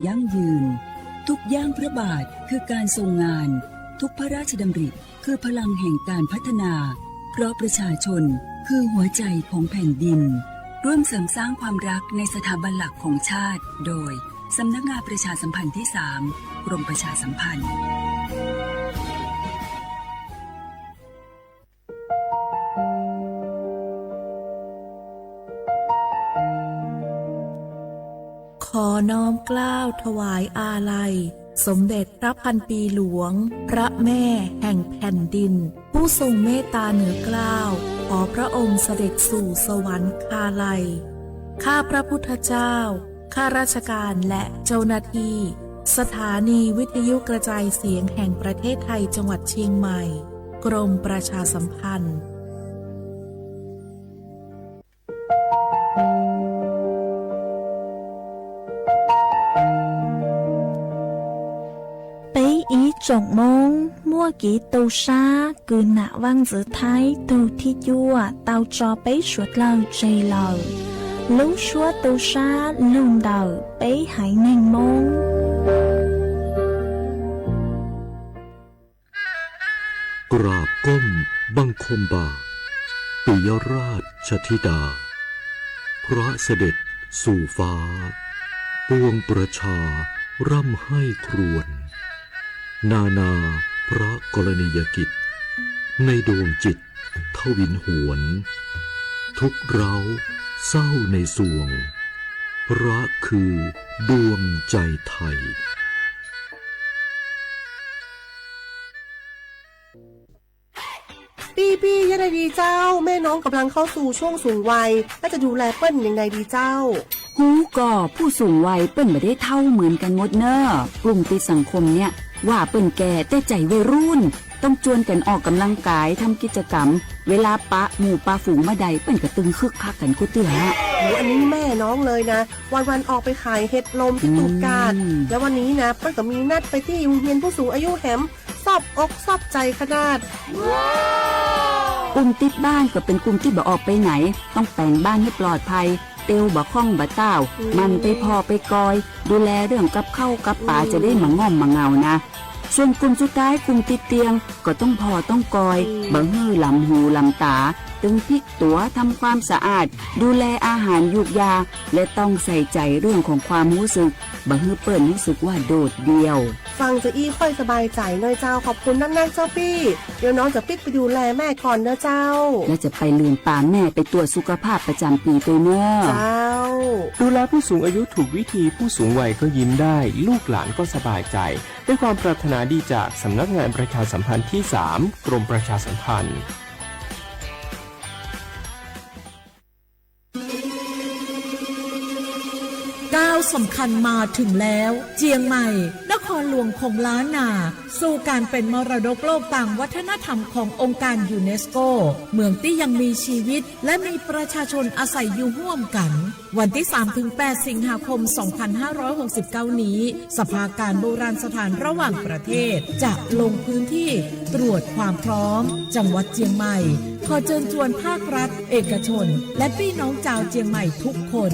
ยั่งยืน ทุกย่างพระบาทคือการทรงงาน ทุกพระราชดำริคือพลังแห่งการพัฒนา เพราะประชาชนคือหัวใจของแผ่นดิน ร่วมเสริมสร้างความรักในสถาบันหลักของชาติ โดย สำนักงานประชาสัมพันธ์ที่สาม กรมประชาสัมพันธ์ ขอน้อมเกล้าถวายอาลัย สมเด็จพระพันปีหลวง พระแม่แห่งแผ่นดิน ผู้ทรงเมตตาเหนือเกล้า ขอพระองค์เสด็จสู่สวรรคาลัย ข้าพระพุทธเจ้า ข้าราชการและเจ้าหน้าที่ สถานีวิทยุกระจายเสียงแห่งประเทศไทยจังหวัดเชียงใหม่ กรมประชาสัมพันธ์ Peb ib tsoom Hmoob muaj kev tu sab kws nam vaj ntxwv Thaib tug thib cuaj tau tso peb suav dlawg tseg lawm. Lub suab tu sab lug ntawm peb haiv neeg Hmoob. กราบก้มบังคมบาท ปิยราชธิดา พระเสด็จสู่ฟ้า ปวงประชาร่ำไห้ครวญ นานาพระกรณียกิจ ในดวงจิตทวินหวน ทุกข์ร้าวเศร้าในสวง พระคือดวงใจไทย พี่ๆ ยังไงดีเจ้า แม่น้องกำลังเข้าสู่ช่วงสูงวัย แล้วจะดูแลเปิ้ลยังไงดีเจ้า Hub ko, ผู้สูงวัย เปิ้นบ่ได้เฒ่าเหมือนกันหมดเน่อ กลุ่มติดสังคมเนี่ย ว่าเปิ้นแก่แต่ใจวัยรุ่น ต้องจวนกันออกกำลังกาย ทำกิจกรรม เวลาปะหมู่ปะฝูงบ่ได้ เปิ้นก็ตึงคึกคักกันกู้เตื้อ อันนี้แม่น้องเลยนะ วันๆ ออกไปขายเห็ดลมที่ตูบกาด แล้ววันนี้นะ เปิ้ลก็มีนัดไปที่โรงเรียนผู้สูงอายุแหม ซอบอกซอบใจขนาด กลุ่มติดบ้านก็เป็นกลุ่มที่บ่ออกไปไหน ต้องแป๋งบ้านให้ปลอดภัย เตียวบ่ค่องบ่ต้าว หมั่นไปผ่อไปกอย ดูแลเรื่องกับข้าวกับป๋า จะได้บ่ง่อมบ่เหงานะ ส่วนกลุ่มสุดท้าย กลุ่มติดเตียง ก็ต้องผ่อต้องกอย บ่หื้อหลำหูหลำต๋า ตึงพลิกตั๋ว ทำความสะอาด ดูแลอาหารยูกยา และต้องใส่ใจเรื่องของความรู้สึก บ่หื้อเปิ้นรู้สึกว่าโดดเดี่ยว ฟังจะอี้ค่อยสบายใจหน่อยเจ้า ขอบคุณนักๆ เจ้าปี้ เดี๋ยวน้องจะปิ๊กไปดูแลแม่ก่อนนะเจ้า และจะไปลืมปาแม่ไปตรวจสุขภาพประจำปีด้วยเนอะ เจ้า ดูแลผู้สูงอายุถูกวิธี ผู้สูงวัยก็ยิ้มได้ ลูกหลานก็สบายใจ ด้วยความปรารถนาดีจากสำนักงานประชาสัมพันธ์ที่สาม กรมประชาสัมพันธ์ ก้าวสำคัญมาถึงแล้ว เจียงใหม่ นครหลวงของล้านนา สู่การเป็นมรดกโลกตางวัฒนธรรมขององค์การยูเนสโก เมืองตี้ยังมีชีวิต และมีประชาชนอาศัยอยู่ร่วมกัน วันที่สามถึงแปดสิงหาคมสองพันห้าร้อยหกสิบเก้านี้ สภาการโบราณสถานระหว่างประเทศ จะลงพื้นที่ตรวจความพร้อม จังหวัดเจียงใหม่ ขอเชิญชวนภาครัฐ เอกชน และปี้น้องจาวเจียงใหม่ทุกคน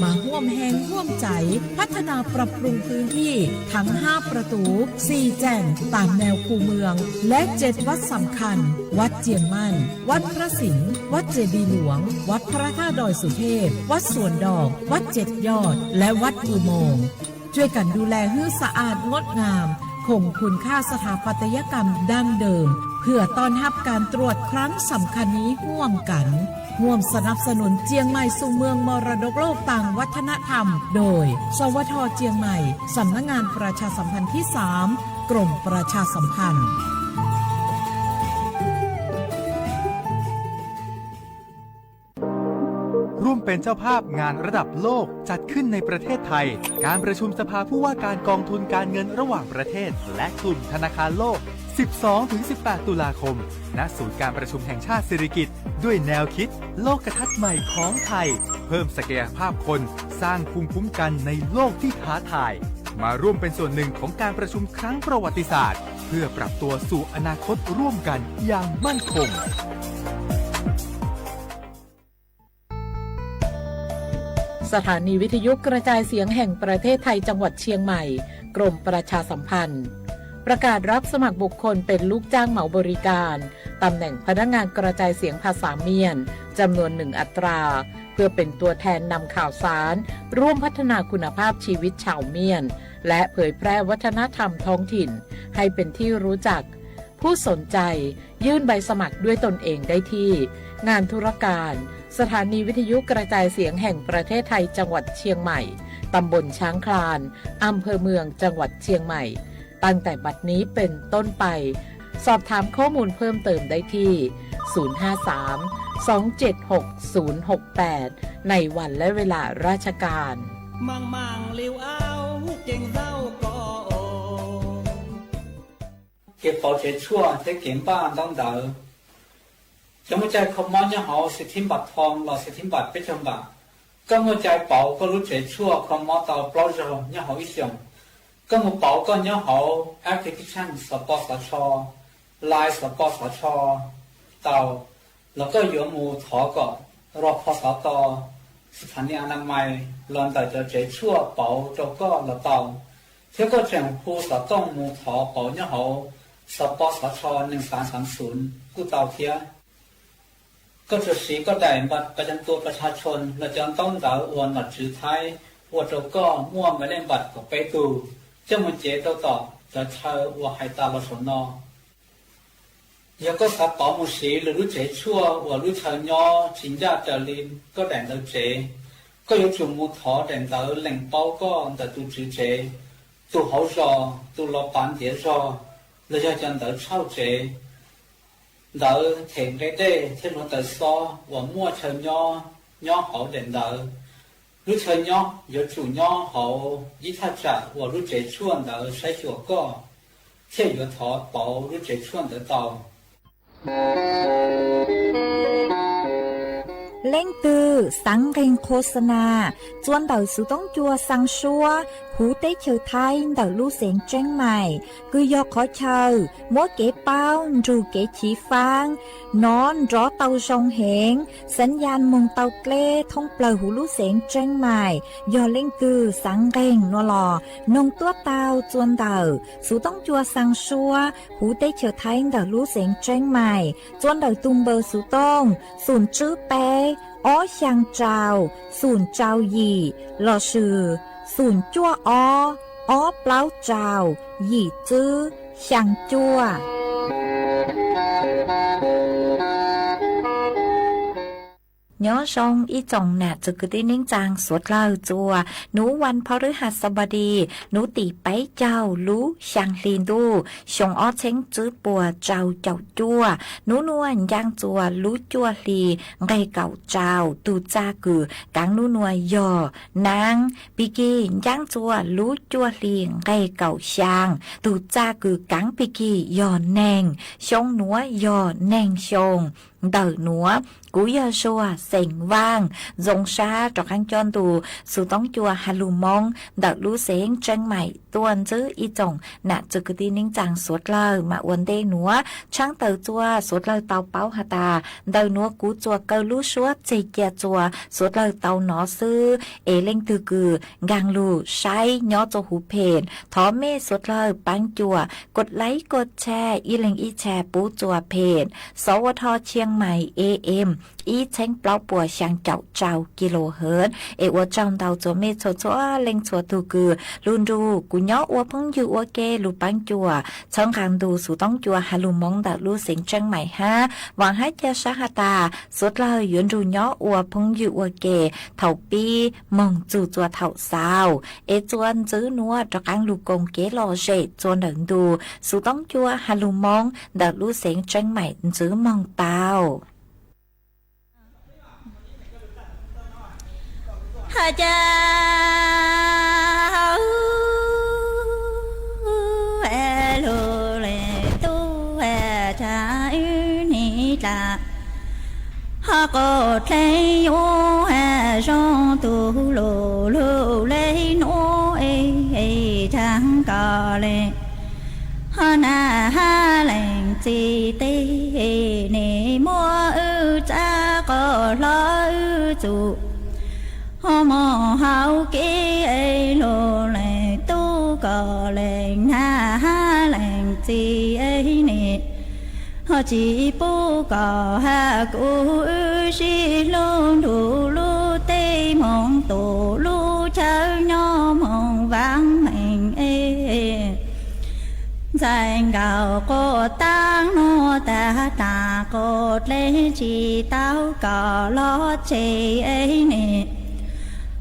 มาฮ่วมแฮงฮ่วมใจ๋ พัฒนาปรับปรุงพื้นที่ทั้งห้าประตู๋ สี่แจ่งต๋ามแนวคูเมือง และเจ็ดวัดสำคัญ วัดเจียงมั่น วัดพระสิงห์ วัดเจดีย์หลวง วัดพระธาตุดอยสุเทพ วัดสวนดอก วัดเจ็ดยอด และวัดอุโมงค์ ช่วยกันดูแลหื้อสะอาดงดงาม คงคุณค่าสถาปัตยกรรมดั้งเดิม เพื่อต้อนรับการตรวจครั้งสำคัญนี้ฮ่วมกั๋น ฮ่วมสนับสนุนเจียงใหม่สู่เมืองมรดกโลกตางวัฒนธรรม โดย สวท เจียงใหม่ สำนักงานประชาสัมพันธ์ที่สาม กรมประชาสัมพันธ์ ร่วมเป็นเจ้าภาพงานระดับโลกจัดขึ้นในประเทศไทย การประชุมสภาผู้ว่าการกองทุนการเงินระหว่างประเทศ และกลุ่มธนาคารโลก สิบสองถึงสิบแปด ตุลาคม ณ ศูนย์การประชุมแห่งชาติสิริกิติ์ ด้วยแนวคิดโลกทัศน์ใหม่ของไทย เพิ่มศักยภาพคน สร้างภูมิคุ้มกันในโลกที่ท้าทาย มาร่วมเป็นส่วนหนึ่งของการประชุมครั้งประวัติศาสตร์ เพื่อปรับตัวสู่อนาคตร่วมกันอย่างมั่นคง สถานีวิทยุกระจายเสียงแห่งประเทศไทยจังหวัดเชียงใหม่ กรมประชาสัมพันธ์ ประกาศรับสมัครบุคคลเป็นลูกจ้างเหมาบริการ ตำแหน่งพนักงานกระจายเสียงภาษาเมียน จำนวนหนึ่งอัตรา เพื่อเป็นตัวแทนนำข่าวสาร ร่วมพัฒนาคุณภาพชีวิตชาวเมียน และเผยแพร่วัฒนธรรมท้องถิ่น ให้เป็นที่รู้จัก ผู้สนใจยื่นใบสมัครด้วยตนเองได้ที่ งานธุรการ สถานีวิทยุกระจายเสียงแห่งประเทศไทยจังหวัดเชียงใหม่ ตำบลช้างคลาน อำเภอเมืองจังหวัดเชียงใหม่ ตั้งแต่บัดนี้เป็นต้นไป สอบถามข้อมูลเพิ่มเติมได้ที่ ศูนย์ห้าสาม สองเจ็ดหก ศูนย์หกแปด ในวันและเวลาราชการ Maang maang liu au, keeg zaub ko os. Kev pauv tsev tshuaj thiab kev npaj ntaub ntawv. Cov muaj cai kho mob nyob hauv xis thib npam thoo los xis thib npam peb caug npam, koj muaj cai pauv koj lub tsev tshuaj kho mob tau plaub zaug nyob hauv ib xyoos. Koj mus pauv koj nyob hauv application xov pos xov tsho, Line xov pos xov tsho tau, los koj yuav mus thov kom rau pho xov to, sthani anamais los ntawm cov tsev tshuaj pauv rau koj los tau, thiab koj tseem hu xov tooj mus thov pauv nyob hauv xov pos xov tsho neeg xav xav xum kuj tau thiab. Koj tsuas siv koj daim npaj pas cam tua pas tsha tshoo los cov ntaub ntawv uas nom tswv Thaib ua rau koj muaj mas lej npam kaum peb tug, coj mus cev rau tom cov chaw uas hais tas los saum no. Yog koj xav pauv mus siv lwm lub tsev tshuaj uas lub chaw nyob tsis ncaj raws li koj daim ntawv tsev, koj yuav tsum mus thov daim ntawv lees paub koj ntawm tus tswv tsev, tus hauv zos, tus los pav ntiav zog, los yog cov ntawv tshauj tsev, ntawv them nqe dej thiab hluav taws xob uas muaj chaw nyob nyob hauv daim ntawv. Lub chaw nyob yuav tsum nyob hauv ib thaj tsam uas lub tsev tshuaj ntawd saib xyuas koj, thiaj yuav thov pauv lub tsev tshuaj ntawd tau. Leej twg xaav nqeeg qhuas xa nas, txua ntawm xuv toob cua xaa suab huv teb chaws Thaib ntawm lub xeev Tseeb Mais, kws yog qhov chaw muab kev paub nrug kev chiv faab nov nrov tau zoo heev, xav yas moog tau dleb thoob plawg huv lub xeev Tseeb Mais. Yog leej twg xaav nqeeg nuav los noog tuab tau txua ntawm xuv toob cua xaa suab huv teb chaws Thaib ntawm lub xeev Tseeb Mais, txua ntawm tug npawb xuv tooj xoom tswb peb ob xyaa rau xoom rau yim lossis xoom cuaj ob ob plaub rau yim tswb xyaa cuaj. Nyob zoo ib tsoom nam txwv kwv tij neej tsaa suav dlawg txua, nub vas phau rwb has xab npab di, nub tim peb caug lub xyaa hli ntuj xyoo ob txheeb tswb puas rau caum cuaj, nub nuav ncaaj txua lub cuaj hli nqeg kaum rau, tug txaj kws kaav nub nuav yog naab. Pig kig ncaaj txua lub cuaj hli nqeg kaum xyaa, tug txaj kws kaav pig kig yog neeg. Xyoo nuav yog neeg xyoo ntawm nuav. Kuv yog Zuag xeem Vaaj, zoo sab rov qaab cob ntu xuv toob cua has lug Moob ntawm lub xeev Tseeb Mais tuaj ntsib ib tsoom nam txwv kwv tij neej tsaa suav dlawg. Mas ua ntej nuav tshaab tawm txua suav dlawg tau paub has tas ntawm nuav kuv txuas kaw lub suab txeg cia txua suav dlawg tau nov xwb. Es leej twg kws nkaag lug saib nyob txua huv phem, thov mej suav dlawg paab cuam kod laib kod tshaj ib leeg ib tshaj pub txua phem. Sov ua dho Chiang Mai A M ib txheeb plaub puas xyaa caum rau kilohertz. Es ua tsaug ntau txua mej txhua txhua leej txhua tug kws lug nrug kuv nyob ua phooj ywg ua ke lug paab cuam txhawb nqaa ntu xuv toob cua has lug Moob ntawm lub xeev Tseeb Mais hab. Vaam hab ca sab has tas suav dlawg yuav nrug nyob ua phooj ywg ua ke thaum pib moog txug txua thaum xaus. Es txua ntsib nuav rov qaab lug koom kev lom zem txua ntawm ntu xuv toob cua has lug Moob ntawm lub xeev Tseeb Mais ntsib moog tau. Has ca lug le tub has ca wb nim dlaam, ho quas dlej yuav has zoo tug lug lug le nuav es caag ko le. Ho nam hab leej txiv teb nim muab wb txab quas hlo wb txug, ho moog hauv kev es lug lees tub kom lees nag hab lees txiv es nim ho tsis pub kom hab kuv wb sib hlub nrug lub teb moog tus lub chaw nyob moog vaam meej es. Ntxhais nkaus quas taab nuav taag taag quas dleeg tsis tau kom los tseg es nim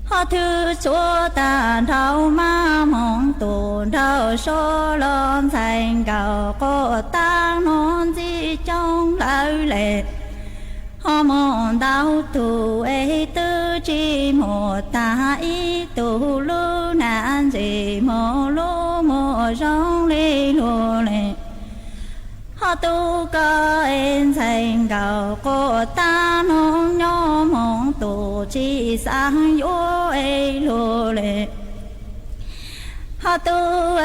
ho thwb txhua taag nrho maj moog tus nraug suav los ntxhais nkaus quas taab nuav ntxib coob lawm le. Ho moog ntau tug es twb tsis muaj taag ib tug lub nam ntxim moog lub muag zoo le luag le. Ho tub koj es ntxhais nkaus quas taab nuav nyob moog tus tsis xaav yuav es luag le. Ho tub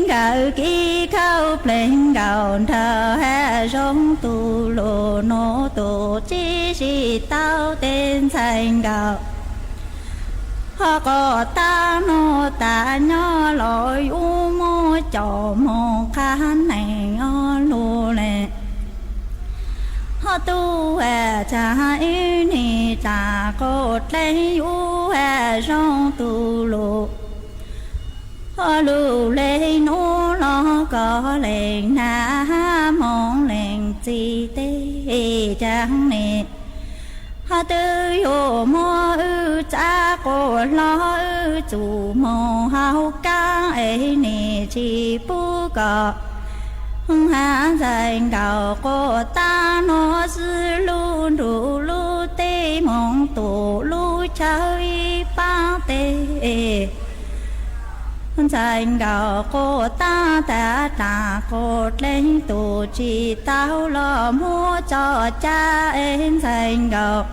nkawd kev khauj pleeg nkaus nraag hab zoo tus lug nuav tus tsis sib tau tes ntxhais nkaus. Ho quas taab nuav taag nyob los yuav muab coj moog qha neeg os luag le. Ho tub has tsav ib nim taag quas dleeg yuav has zoo tus lug. Ho lug le nuav los koj lees nag hab moog lees txiv tes caag ne. Ho twb yuav muab wb txav quas hlo wb txuj moog hauv kaab es nim tsis pub kom hab ntxhais nkaus quas taab nuav xwb lug nrug lub teb moog tus lub chaw ib paab teg. Ntxhais nkaus quas taab taag taag quas dleeg tus tsis tau los muab tso ca es ntxhais nkaus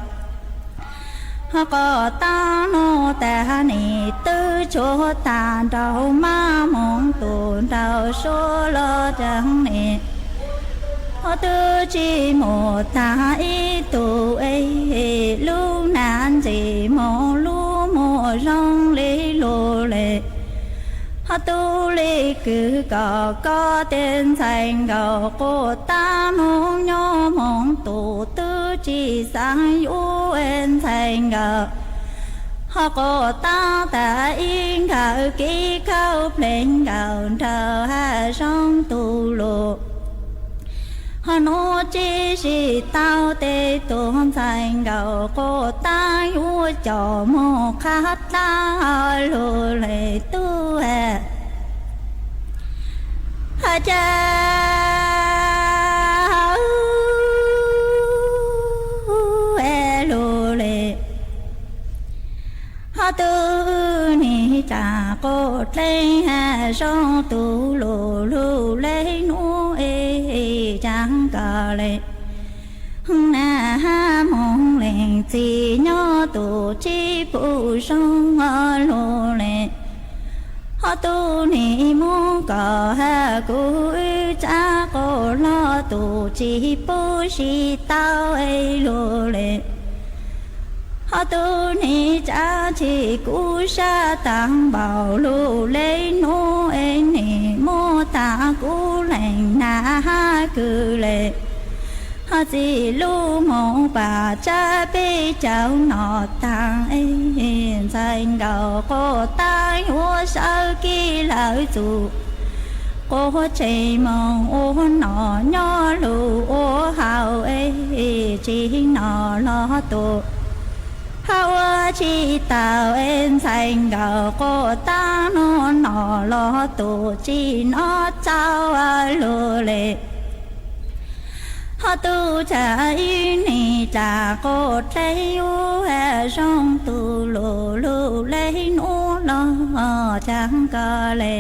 quas taab nuav taag nim twb tsuav taag nraug maj moog tus nraug suav los caag nim ho twb tsis muaj taag ib tug es lub nam ntxim moog lub muag zoo le luag le. Ho tub le kws kom koj tes ntxhais nkaus quas taab nuav nyob moog tus twb tsis xaav yuav es ntxhais nkaus. Ho quas taab taag ib nkawd kev khauj pleeg nkaus nraag hab zoo tus lug. Ho nuav tsis sib tau tes tug ntxhais nkaus quas taab yuav coj moog qha dlaab luag le tub has. Has ca luag le. Ho tub nim taag quas dleeg has zoo tus lug lug le nuav es caag koj le. Nag hab moog lees txiv nyob tus tsis pum zoo luag le. Ho tub nim muab koj hab kuv wb txav quas hlo tus tsis pub sib tau es luag le. Ho tub nim txav tsis kuv sab taag npaum lug le nuav es nim muab taag kuv lees nag hab kws le. Ho txij lub moog paam tsav peb caug nom taag es ntxhais nkaus quas taab yuav sawv kev lawm txug quas tsev moog ua nom nyob lug ua hauv es tsis nom los tus hab ua tsis tau es ntxhais nkaus quas taab nuav nom los tus tsis nom txaus luag le. Ho tub txav ib nim taag quas dleeg yuav has zoo tus lug lug le nuav los caag koj le.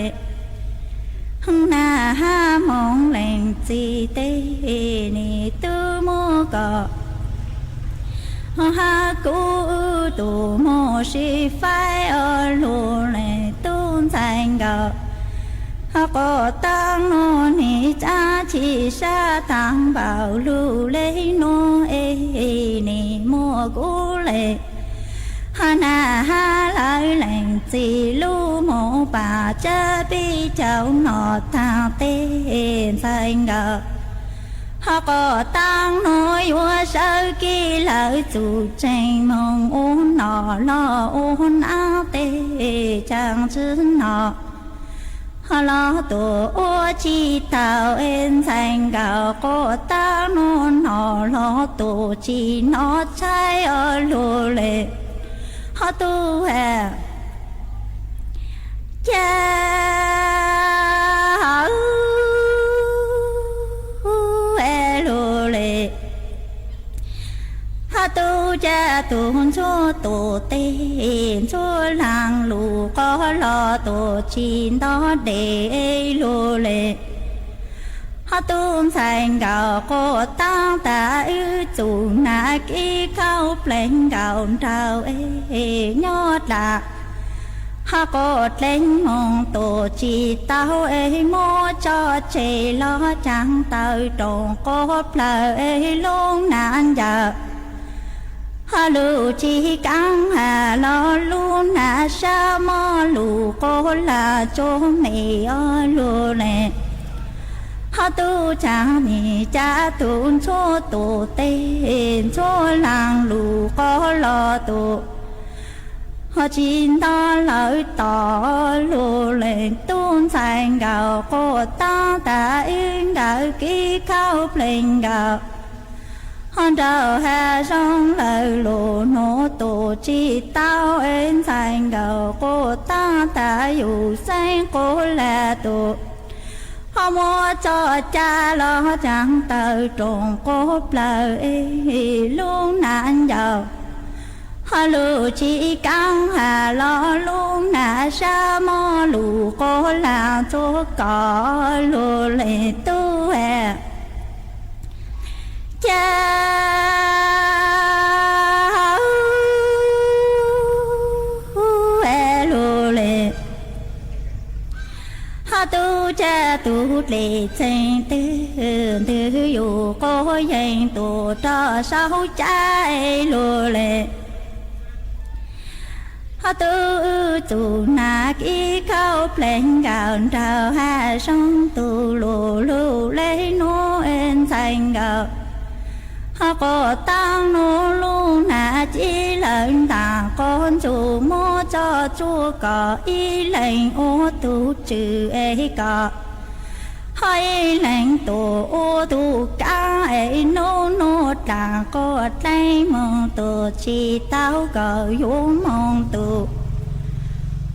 Nag hab moog lees txiv tes nim tub muab koj hab kuv tus muag sib faib os luag le tub ntxhais nkaus. Ho quas taab nuav nim txav tsis sab taag npaum lug le nuav es nim muab kuv le. Ho nag hab lawv lees txim lub mus pam cab peb caug nom taag teg ntxhais nkawd. Ho quas taab nuav yuav sawv kev lawv txug tsees moog ua nom los ua naab teg caag tsi nom. Ho los tuaj ua tsi tau es ntxhais nkawd quas taab nuav nom los tuaj tsi nom tshaib os lug le. Ho tub has ca hawv lug le. Ho tub ca tug ntxhuav tus teg ntxhuav laag lug quas los tuaj tsi nto deg lug le. Ho tub ntxhais nkawd quas taab tas wb txug nag kib kauj pleeg nkaus nraug es nyob dlaag. Ho quas dleeg moog tuaj tsi tau es muab tso tseg los caag taw roos quas plawg es lub nag ncaws. Ho lug tsi kaab has los lub nag sab mob lug quas laag tsuag me os lug le. Ho tub caag nim ca tug ntxhuav tus teg ntxhuav laag lug quas los tuaj ho tsi nto lawv tom lug le. Tub ntxhais nkawd quas taab tas wb nkawd kib kauj pleeg nkaus. Ho nraug has zoo lawv lug nuav tuaj tsi tau es ntxhais nkawd quas taab tas yug xeeb quas laag tuaj ho muab tso ca los caag taw roos quas plawg es lub nag ncaws. Ho lug tsi kaab has los lub nag sab mob lug quas laag tsuag kom lug le tub has ca hawv lug le. Ho tub ca tug dlej txeeg twg ntwg yug quas yeeg tuaj rau saum caj lug le. Ho tub txug nag kib kauj pleeg nkaus nraug has zoo tug lug lug le nuav es ntxhais nkawd. Ho quas taab nuav lub nag ci lawv ntaag quas ntxug muab tso tsuag kom ib leeg ua tug tswv es kom ho ib leeg tuaj ua tug kaab es nub nuav dlaag quas dleeg moog tuaj tsi tau kom yug moog tug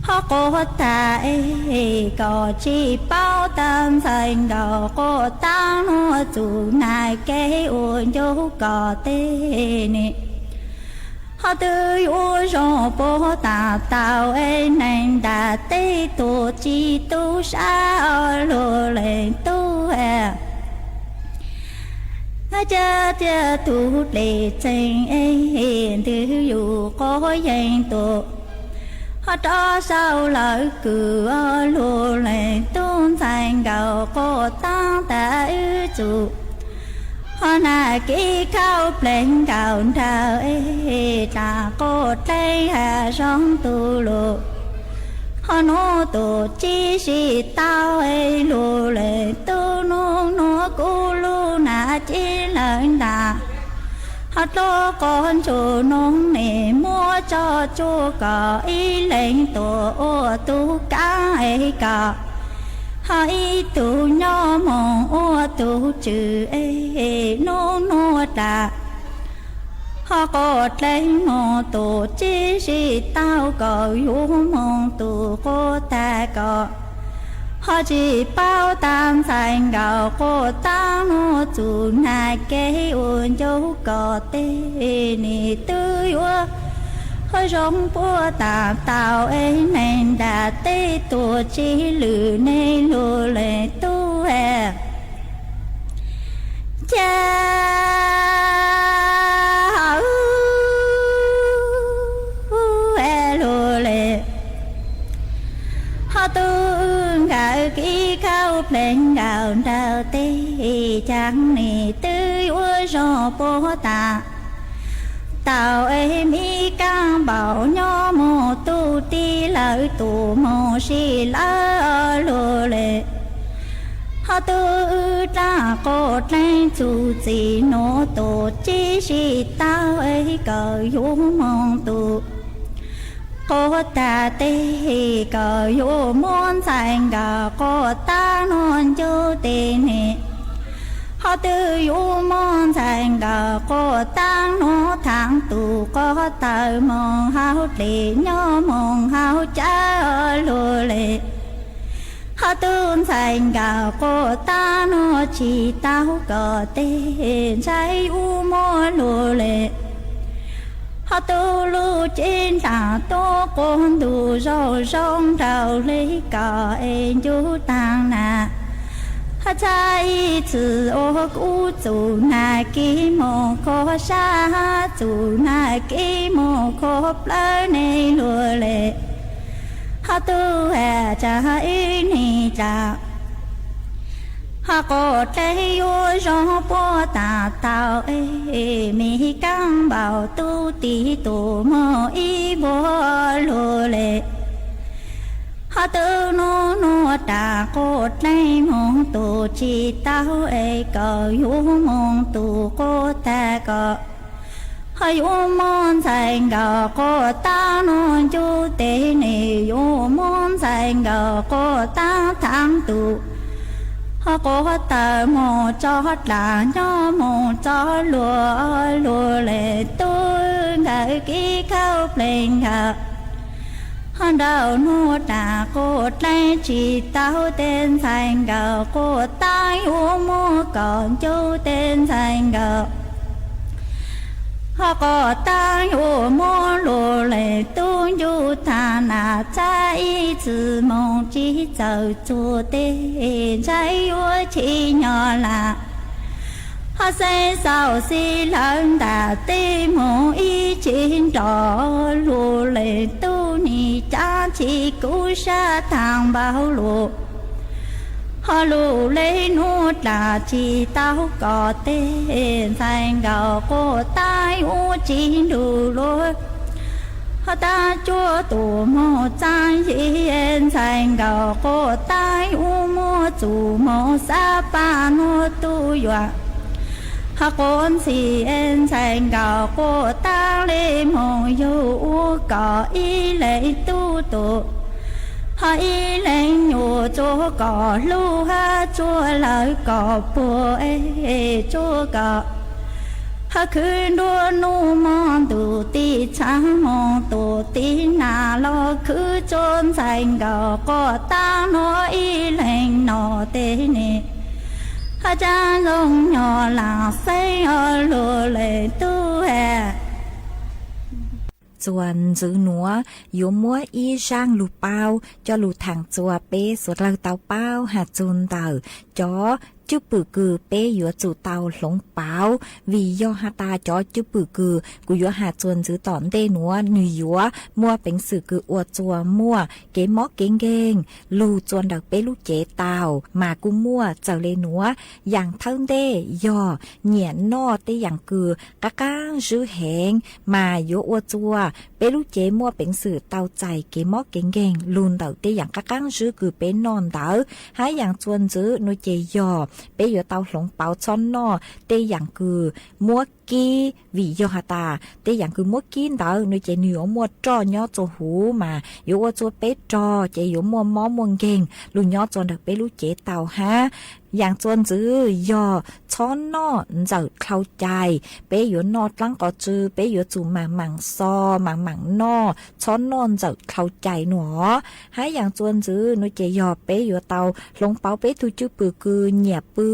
ho quas tag es kom tsi paub tas ntxhais nkawd quas taab nuav txug nag kib ua ncauj kom teg ne. Ho twb yuav zoo puag taag tau es neeg ntaag teb tuaj tsi tub sab lug le tub has. Ca tiag tug dlej txeeg es ntwg yug quas yeeg tuaj ho rov saum lawv kws lug le tub ntxhais nkawd quas taab tas wb txug ho nag kib kauj pleeg nkaus nraug es dlaag quas dleeg has zoo tug lug ho nuav tuaj tsi tau es lug le tub nub nuav kuv lub nag ci lawv ntaag ho dluab quas ntsuj noog ne muab tso tsuag kom ib leeg tuaj ua tug kaab es kom ho ib tug nyob moog ua tug tswv es nub nuav dlaag ho quas dleeg moog tuaj tsi tau kom yug moog tug quas tag kom ho tsi paub tas ntxhais nkawd quas taab nuav txug nag kib ua ncauj kom teg ne. Twb yuav zoo puag taag tau es neeg ntaag teb tuaj tsi lug ne lug le tub has. Ca hawv lug le. Ho tub nkawd kib kauj pleeg nkaus nraug teg caag ne twb yuav zoo puag taag tau es mi kaab npaum nyob moog tub tij lawv tus moog sib lawv lug le. Ho tub wb dlaab quas dleej txuj txim nuav tus tsi sib tau es kawm yuav moog tus quas taag teg, kawm yuav muab ntxhais nkawm quas taab nuav ncuj teg ne. Ho tub yuav muab ntxhais nkawm quas taab nuav thaam tus quas tawv moog hauv dlej nyob moog hauv cawv lug le. Ho tub ntxhais nkawm quas taab nuav tsi tau kom teg ntshai yuav muab lug le. Ho tub lub cev dlaag tuab quas ntug zoo zoo nraug le kom es ncuj taag na. Ho txhaj ib txwm ua kub txug nag kib moog khuab sab, txug nag kib moog khuab plawg ne lug le. Ho tub has tsa ib neeg dlaag, ho quas dleej yuav zoo puab taag tau es mi kaab npaum tub tij tus moog ib npuab lug le. Ho tub nub nuav dlaag quas dleej moog tus tsi tau es kawm yuav moog tus quas taag kom ho yuav muab ntxhais nkawm quas taab nuav ncuj teg ne, yuav muab ntxhais nkawm quas taab thaam tus ho quas tawv moog tso dlaag nyob moog tso luag lug le. Tub nkawm kib khauj pleeg nkawm, ho nrau nuav dlaag quas dleej tsi tau teg ntxhais nkawm quas taab yuav muab kom ncuj teg ntxhais nkawm ho quas taab yuav muab lug le. Tub ncuj taag na txhaj ib txwm moog tsi txawm txug teg ntshai yuav chim nyog laag. Ho xeeb xaus xib lawv ntaag teb moog ib tsi nrov lug le. Tub nim caab tsi kub sab taag npaum lug, ho lug le nuav dlaag tsi tau kom teg ntxhais nkawm quas taab yuav tsi nrug lug. Ho taab cuab tus moog txaab yig ntxhais nkawm quas taab yuav muab txug moog xab paj nuav tub yuav ho quas ntxhis ntxhais nkawm quas taab le moog yug ua kom ib leeg tub tus ho ib leeg nyuam tsuag kom hlub hab tsuag lawv kom puag es tsuag kom ho khwv nruab nuj moog ntuj tij txhaab moog tus tij nam los khwv tsuag ntxhais nkawm quas taab nuav ib leeg no teg ne. Ho caab zoo nyog laag xeeb lug le tub has. Txuas ntxwv nuav yuav muab ib zaaj lug paub coj lug thaam txuas peb suav dlawg tau paub has txug ntawm cov cwj pwm kws peb yuav tsum tau hloov pauv, vim yog has tas cov cwj pwm kws kuv yuav has txuas ntxwv tom ntej nuav nwg yuav muaj peev xwm kws ua txuas muaj kev mob kev nkeeg lug txuas ntawm peb lub cev tau, mas kuj muaj txawm le nuav. Yaam thawj ntej yog nyiam noj tej yaam kws qaab qaab zwb heev, mas yuav ua txuas peb lub cev muaj peev xwm tau txais kev mob kev nkeeg lug ntawm tej yaam qaab qaab zwb kws peb noj ntawd. Hab yaam txuas ntxwv nuav ces yog peb yuav tau hloov pauv txhob noj tej yaam kws muab kib, vim yog has tas tej yaam kws muab kib ntawd nuav ces nwg yuav muaj roj nyob txuas huv, mas yuav ua txuas peb rog ces yuav muaj mob muaj nkeeg lug nyob txuas ntawm peb lub cev tau hab. Yaam txuas ntxwv yog txhob noj ntxawm dlhau cai. Peb yuav noj dlaab qov tsw peb yuav tsum maam maam xo, maam maam noj, txhob noj ntxawm dlhau cai nuav. Hab yaam txuas ntxwv nuav ces yog peb yuav tau hloov pauv peb tug cwj pwm kws nyiam pw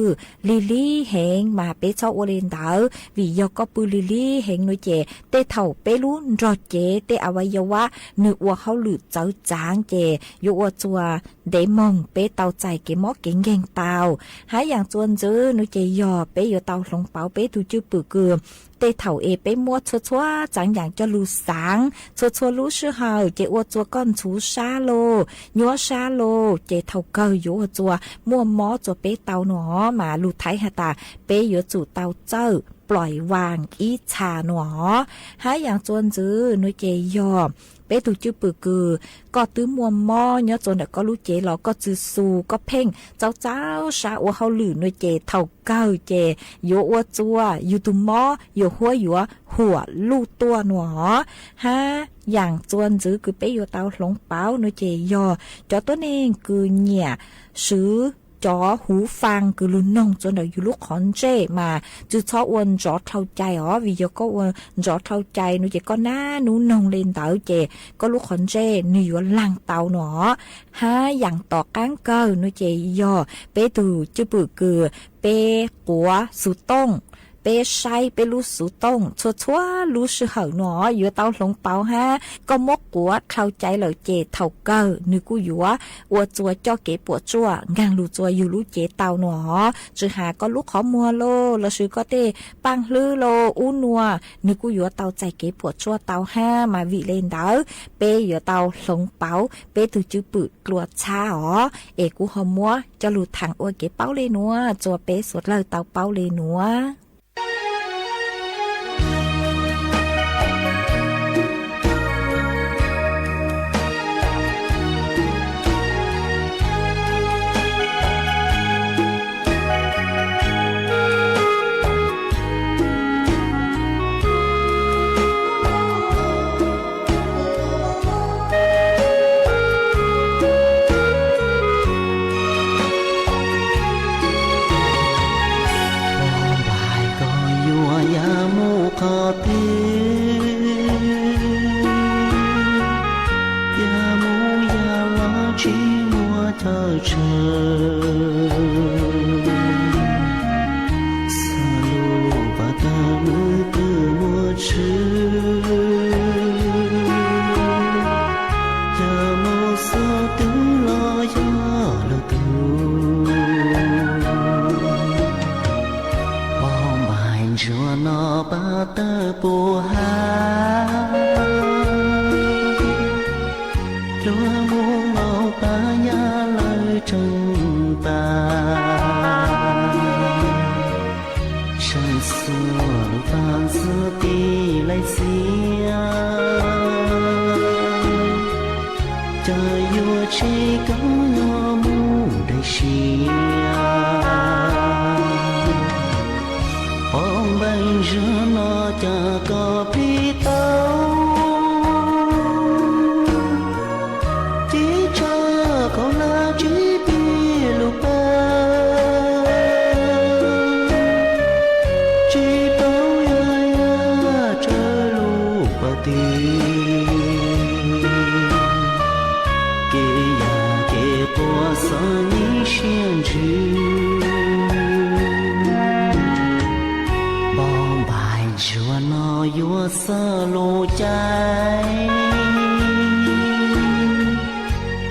lig lig heev, mas peb txhob ua le ntawd, vim yog koj pw lig lig heev nuav ces tej thaum peb lub nrog cev tej a va ya vab nwg ua hauj lwm txawv tsaav ces yuav ua txuas ntev moog peb tau txais kev mob kev nkeeg tau. Hab yaam txuas ntxwv nuav ces yog peb yuav tau hloov pauv peb tug cwj pwm kws tej thaum es peb muab txhua txhua tsaam yaam coj lug xaav txhua txhua lub sij hawm ces ua txuas koj ntxhuv sab lauj, nyuab sab lauj, ces thaum kawg yuav ua txuas muaj mob txuas peb tau nuav. Mas lug thaiv has tas peb yuav tsum tau txawj ploim vas ib txha no. Hab yaas txuas ntxwv no ces yog peb tug cwj pwm kws koj twb muaj mob nyob txua ntawm koj lub cev los koj txwv xu koj pheej txaus txaus sab ua hauj lwm no ces thaum kawg ces yuav ua txua yug tug mob yuav huab yuav huam luj tuaj no. Hab yaas txuas ntxwv kws peb yuav tau hloov pauv no ces yog cov tuab neeg kws nyiam swv cov huv faa kws lug noog txua ntawm yug lub qhov ntsej mas tsi txhob ua ntsov dhau cai os, vim yog koj ua ntsov dhau cai no ces koj nab nub noog le ntawd ces koj lub qhov ntsej nwg yuav laag tau no. Hab yaas tom qaab kawg no ces yog peb tug cwj pwm kws peb quav xuv tooj, peb saib peb lub xuv tooj txhua txhua lub sij hawm no yuav tau hloov pauv hab koj muab quav dhau cai lawm ces thaum kawg nwg kuj yuav ua txua coj kev puam tsuaj nkaag lug txua yug lub cev tau no. Tsi has koj lub qhov muag los lossis koj tej paaj hlwb los ub nua nwg kuj yuav tau txais kev puam tsuaj tau hab mas vim le ntawd peb yuav tau hloov pauv peb tug cwj pwm dlua txhab os. Es kuv ho muab coj lug thaam ua kev paub le nuav txua peb suav dlawg tau paub le nuav. Pog npaim koj yuav yav mus qhov twg, yav mus yav los tsis muaj chaw tshawm. Xav lub pas tawg lub twg muaj tshwm, yog mus xub twg los yog lwm tus. Pog npaim ntsuag no pas tawg puas hab, luag mus nkaum pas yaj lawv tseem pas. Tseem xuas lub pas ntxwv tig laij txiav, cas yuav tseg koj nyob mus daim siab. Pog npaim ntsuag no cas koj plig tau, ces tsam koj lam tsis pib lub pas, tsis tau yog yaj tsawv lub pas tig. Kev yam kev quaj xav nyib siab ntsws, pog npaim ntsuag no yuav xav lub caij,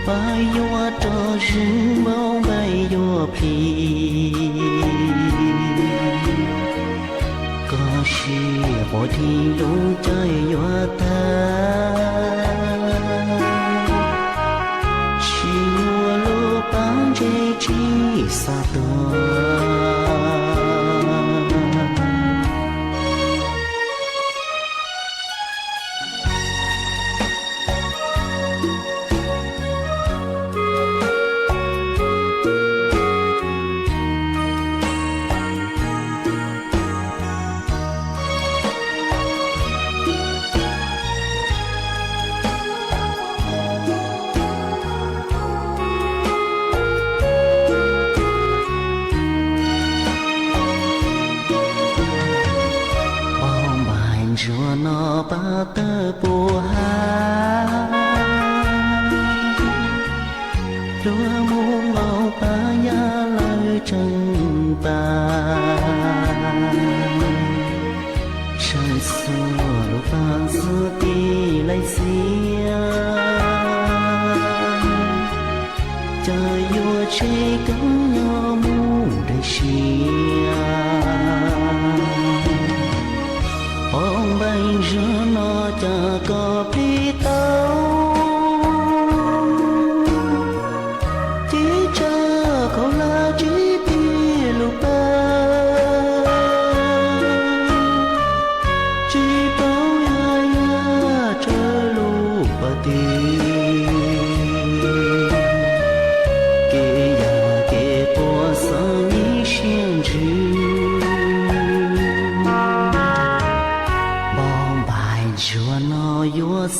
pab yuav rov zwm npaum npaim yuav plig. Koj sim quav dib lub caij yuav tag, tsis muaj lub pas ntseg tsis xav tuag. Pog npaim ntsuag no pas tawg puas hab, luag mus nkaum pas yaj lawv tseem pas. Tseem xuas lub pas ntxwv tig laij txiav, cas yuav tseg koj nyob mus daim siab. Pog npaim ntsuag no cas koj plig tau, ces tsam koj lam tsis pib lub pas,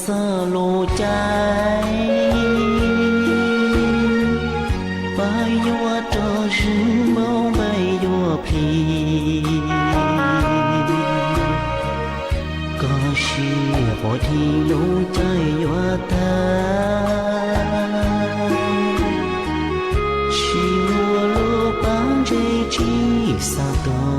Txog lub caij pab yuav rau zwm npaum npaim yuav plig, koj sim quav dib lub caij yuav tag, tsis muaj lub paj ntseg tsis xav tuag.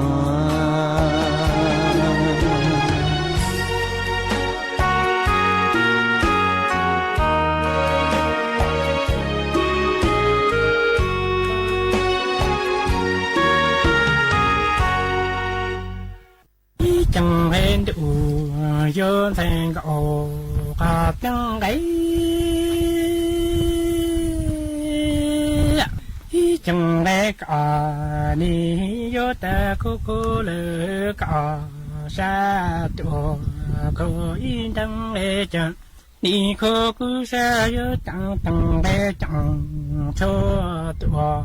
Ib ceem nqe ntuj yuav ntxhais nkaus qhov teeb nqe, ib ceem nqe kom nig yuav tag khuv khuv lawm kom sab tuaj khuv ib ntees nqe ceem, nig khuv khuv sab yuav teeb teeb nqe ceem, tshuav tuaj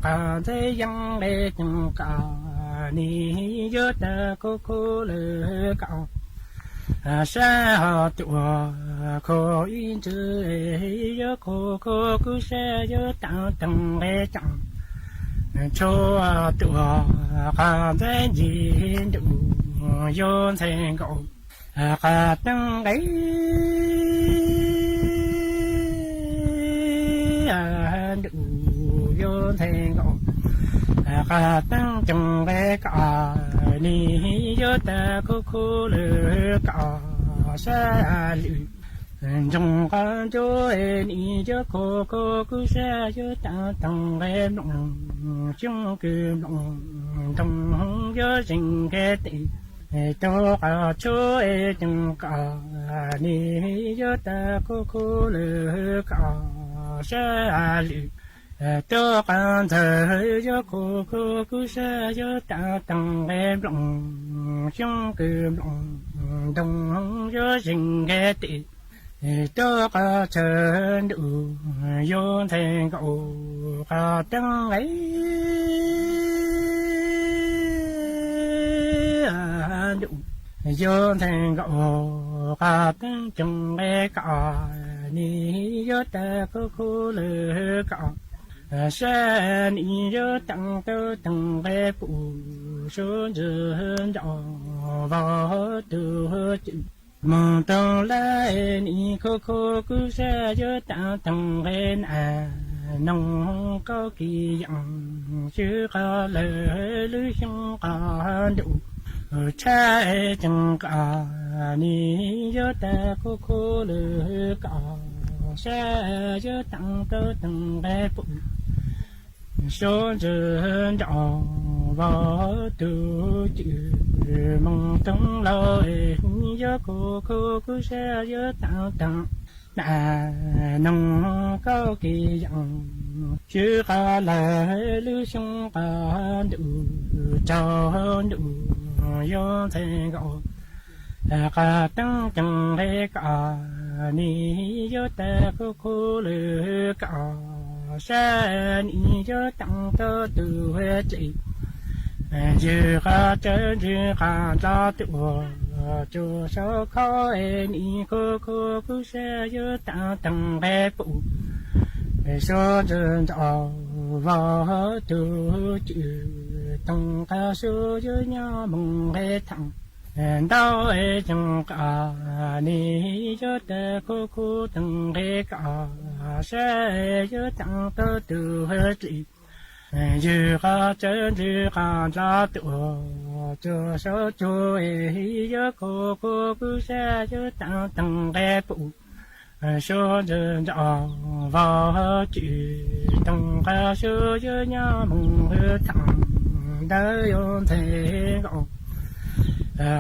qhov ntxhais yeeb nqe ceem kom nig yuav tag khuv khuv lawm kom sab ho tuaj khuv ib ntees, yuav khuv khuv khuv sab yuav teeb teeb nqe ceem, tshuav tuaj qhov ntxhais ncig ntuj yuav ntxhais nkaus qhov teeb nqe, ntuj yuav ntxhais nkaus qhov teeb ceem nqe kom nig yuav tag khuv khuv lawm kom sab lwm ntsoog qhov ntsuab, nig yuav khuv khuv khuv sab yuav teeb teeb nqe mloog xyoob kws mloog ntoo yuav zeeg nqe tes, tuaj qhov tshuav ceem kom nig yuav tag khuv khuv lawm kom sab lwm tuaj qhov ntxhais yuav khuv khuv khuv sab yuav teeb teeb nqe mloog xyoob kws mloog ntoo yuav zeeg nqe tes, tuaj qhov chaw ntuj yuav ntxhais nkaus qhov teeb nqe, ntuj yuav ntxhais nkaus qhov teeb ceem nqe kom nig yuav tag khuv khuv lawm kom sab nig yuav teeb teeb nqe pum suav ntxwg ntsov vau tug cwm moog toog lawm, nig khuv khuv khuv sab yuav teeb teeb nqe nam noog kaub kis yeem, swb qhov lawm lub xyoob qhov ntuj tshab ceem kom nig yuav tag khuv khuv lawm kom sab yuav teeb teeb nqe pum suav ntxwg ntsov vau tug cwm moog toog lauj, yuav khuv khuv khuv sab yuav teeb teeb nam noog kaub kis yeem, swb qhov lawm lub xyoob qhov ntuj tsaug ntuj yuav ntxhais nkaus qhov teeb ceeb nqe kom nig yuav tag khuv khuv lawm kom sab nig yuav teeb tau tug tsev, ywg qhov tsawv ntsis qhov ntxov tuaj tsuas saub khov, nig khuv khuv khuv sab yuav teeb teeb nqe pum suav ntxwg ntsov vau tug cwm toog qhov suav yuav nyob moog nqe theem ntau, ceeb kom nig yuav tag khuv khuv teeb nqe kom sab yuav teeb tau tug tsev, ywg qhov tsawv ntsis qhov ntxov tuaj tsuas saub tsuag, yuav khuv khuv khuv sab yuav teeb teeb nqe pum suav ntxwg ntsov vau cwm toog qhov suav yuav nyob moog hwv theem ntawd yuav ntxhais nkaus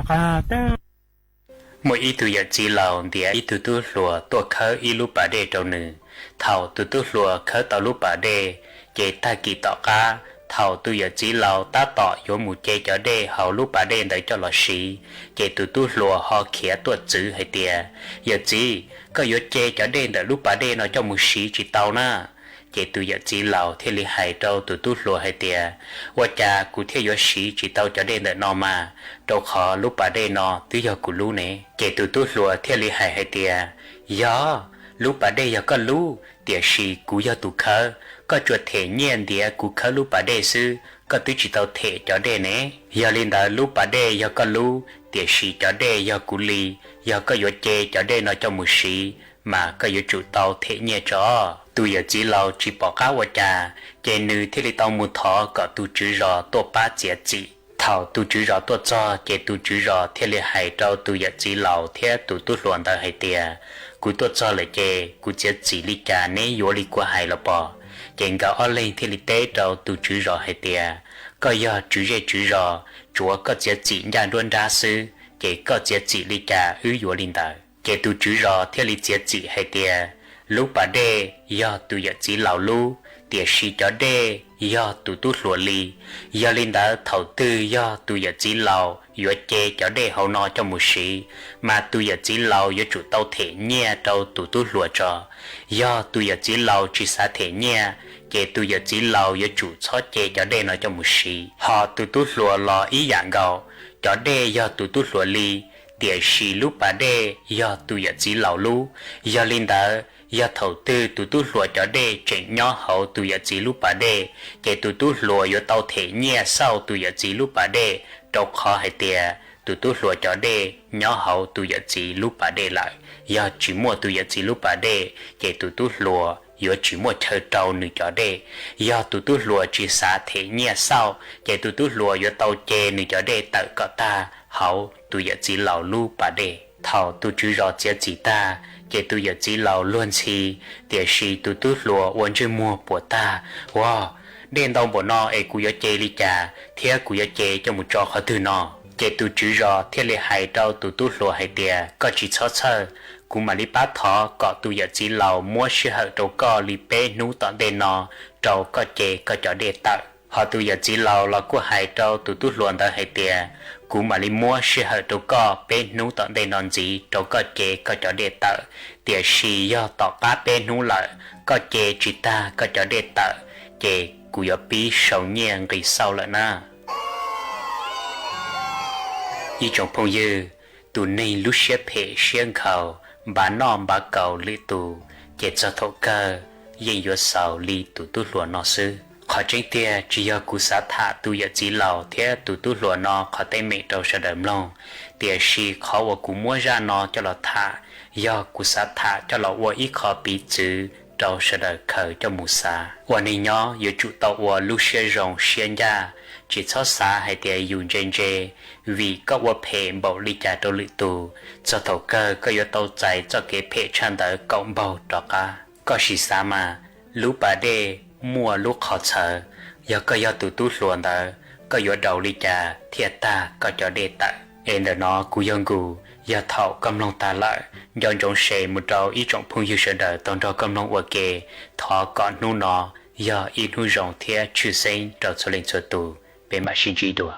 qhov teeb. Muaj ib tug yawm txiv laus ntiav ib tug tub hluas tuaj khawb ib lub pas dej rau nws. Thaum tus tub hluas khawb tau lub pas dej, ces tag kis tom qab thaum tus yawm txiv laus tab tom yuav mus ce cov dej hauv lub pas dej ntawd coj los siv, ces tus tub hluas ho khiav tuaj txwv hais tias, Yawm txiv, koj yuav ce cov dej ntawm lub pas dej no coj mus siv tsis tau na. Ces tus yawm txiv laus thiaj li hais rau tus tub hluas hais tias, Ua cas kuv thiaj yuav siv tsis tau cov dej ntawm no mas, rau qhov lub pas dej no twb yog kuv lub ne? Ces tus tub hluas thiaj li hais hais tias, Yog, lub pas dej yog koj lub, tiam sis kuv yog tus khawb, koj tsuas them nyiaj ntiav kuv khawb lub pas dej xwb, koj twb tsis tau them cov dej ne. Yog li ntawd lub pas dej yog koj lub, tiam sis cov dej yog kuv li, yog koj yuav ce cov dej no coj mus siv, mas koj yuav tsum tau them nyiaj tso. Tus yawm txiv laus tsis pom qab ua cas, ces nws thiaj li tau mus thov kom tus tswv zos tuaj pab txiav txim. Thaum tus tswv zos tuaj txog, ces tus tswv zos thiaj li hais rau tus yawm txiv laus thiab tus tub hluas ntawd hais tias, kuv tuaj txog lawm ces kuv txiav txim li cas neb yuav li kuv hais los pom? Ces nkawd ob leeg thiaj li teb rau tus tswv zos hais tias, koj yog tswv zej tswv zos, tsuav koj txiav txim ncaj nruab nrab xwb, ces koj txiav txim li cas wb yuav li ntawd. Ces tus tswv zos thiaj li txiav txim hais tias, lub pas dej yog tus yawm txiv laus lub, tiam sis cov dej yog tus tub hluas li. Yog li ntawd thaum twg yog tus yawm txiv laus yuav ce cov dej hauv no coj mus siv, mas tus yawm txiv laus yuav tsum tau them nyiaj rau tus tub hluas tso. Yog tus yawm txiv laus tsis xav them nyiaj, ces tus yawm txiv laus yuav tsum txhob ce cov dej no coj mus siv. Ho tus tub hluas los ib yam nkaus, cov dej yog tus tub hluas li, tiam sis lub pas dej yog tus yawm txiv laus lub. Yog li ntawd, yog thaum twg tus tub hluas cov dej tseem nyob hauv tus yawm txiv lub pas dej, ces tus tub hluas yuav tau them nyiaj xauj tus yawm txiv lub pas dej, rau qhov hais tias tus tub hluas cov dej nyob hauv tus yawm txiv lub pas dej lawm. Yog tsis muaj tus yawm txiv lub pas dej, ces tus tub hluas yuav tsis muaj chaw rau nws cov dej. Yog tus tub hluas tsis xav them nyiaj xauj, ces tus tub hluas yuav tau ce nws cov dej tawm kom tag hauv tus yawm txiv laus lub pas dej. Thaum tus tswv zos txiav txim tag, ces tus yawm txiv laus luag ntxhi, tiam sis tus tub hluas ua ntsej muag puas tag. Ua, dej ntau npaum no es kuv yuav ce li cas thiab kuv yuav ce coj mus tso qhov twg no? Ces tus tswv zos thiaj li hais rau tus tub hluas hais tias, koj tsis txhob txhawj, kuv mam li pab thov kom tus yawm txiv laus muab sij hawm rau koj li peb hnub tom ntej no rau koj ce koj cov dej tawm. Ho tus yawm txiv laus los kuj hais rau tus tub hluas ntawd hais tias, kuv mam li muab sij hawm rau koj peb hnub tom ntej no ntxiv rau koj ce koj cov dej tawm, tiam sis yog tom qab peb hnub lawm koj ce tsis tag koj cov dej tawm, ces kuv yuav pib sau nyiaj nqis xauj lawm na. Ib tsoom phooj ywg, tus neeg lub siab phem siab nkhaus, npav noj npav kaus lwm tus, ces txog thaum kawg yeej yuav xaus li tus tub hluas no xwb. Qhov tseeb tiag tsis yog kuv xav tham tus yawm txiv laus thiab tus tub hluas no qhov teeb meem rau sawv daws mloog, tiam sis qhov uas kuv muab zaj no coj los tham, yog kuv xav tham coj los ua ib qho piv txwv rau sawv daws khaws coj mus xav. Ua neeg nyob yuav tsum tau ua lub siab zoo siab ncaj, tsis txhob xav hais tias yus ntse ntse, vim koj ua phem npaum li cas rau lwm tus, txog thaum kawg koj yuav tau txais txoj kev phem tshaj ntawd kaum npaug rov qab. Koj sim xav mas, lub pas dej muaj lub qhov txhawv, yog koj yog tus tub hluas ntawd, koj yuav daus li cas thiaj tag koj cov dej tawm? Es ntawm no kuv yog Nkus, yog thaum koj mloog tag lawm, nco ntsoov share mus rau ib tsoom phooj ywg sawv daws tau nrog koj mloog ua ke. Thov kom hnub no yog ib hnub zoo thiab tshwj xeeb rau txhua leej txhua tus. Peb mam sib ntsib dua.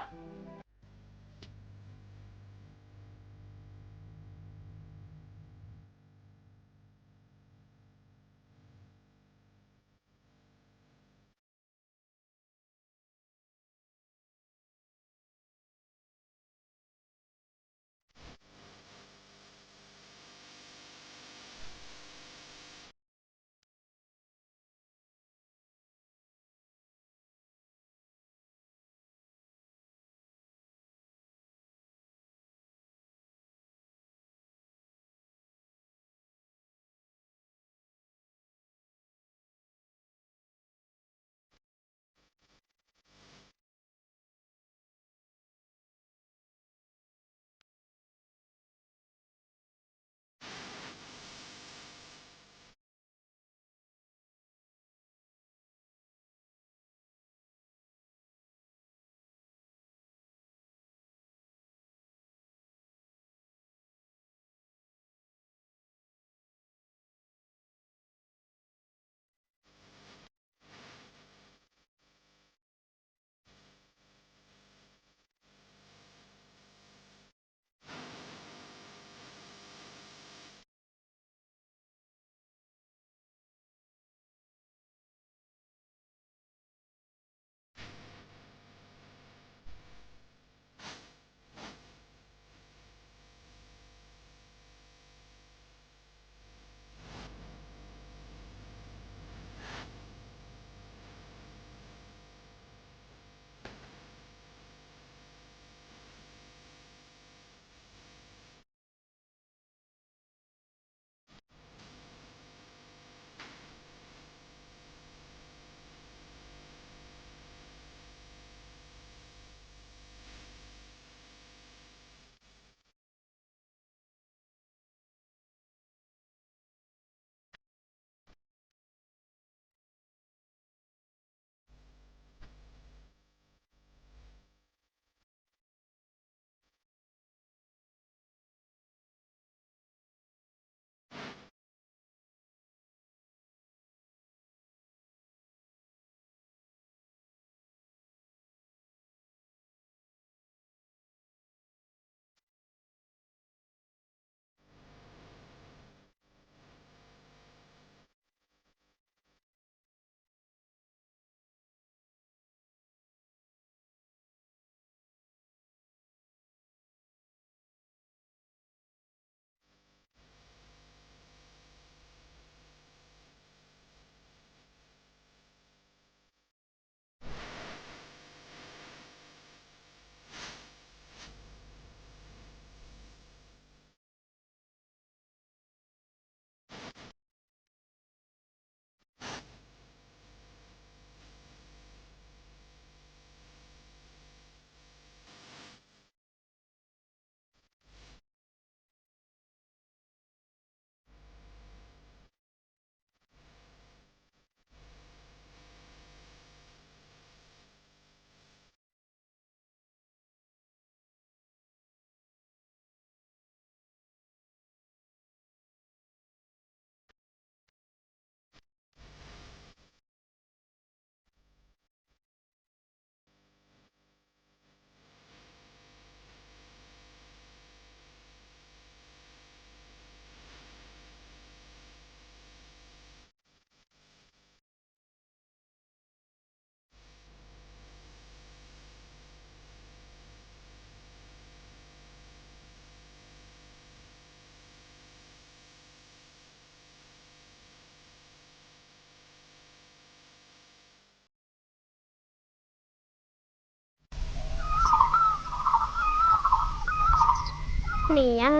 Niam,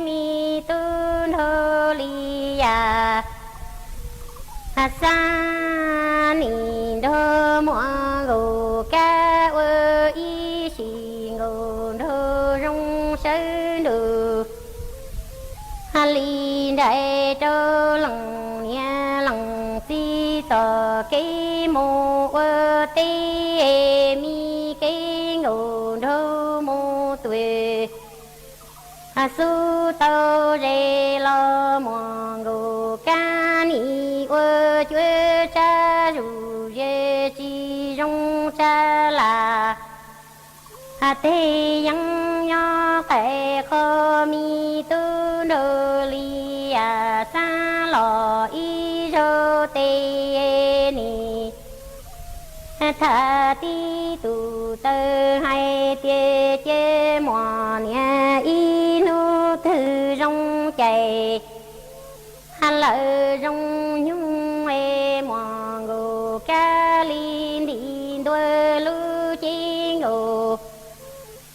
me tub nraug li yam, xab nim nrog muam nkaus kab ua ib sim nkaus nraug zoo sawv nrug li nraim rau leej niam leej txiv txoj kev mus ua teb, me kev nkaus nraug mus tuag. Xub tau ze los muam nkaus kab nim ua cuab tsab zuj zus tsis zoo tsab lam. Tej yeeb nyob qab qhov me tub nraug li yam xab los ib zaug tes nim tham tib tug taw hais tias cia muam niam ib hnub twg zoo cais lawm zoo nyoog es muam nkaus kab li ntim ntua lub cev nkaus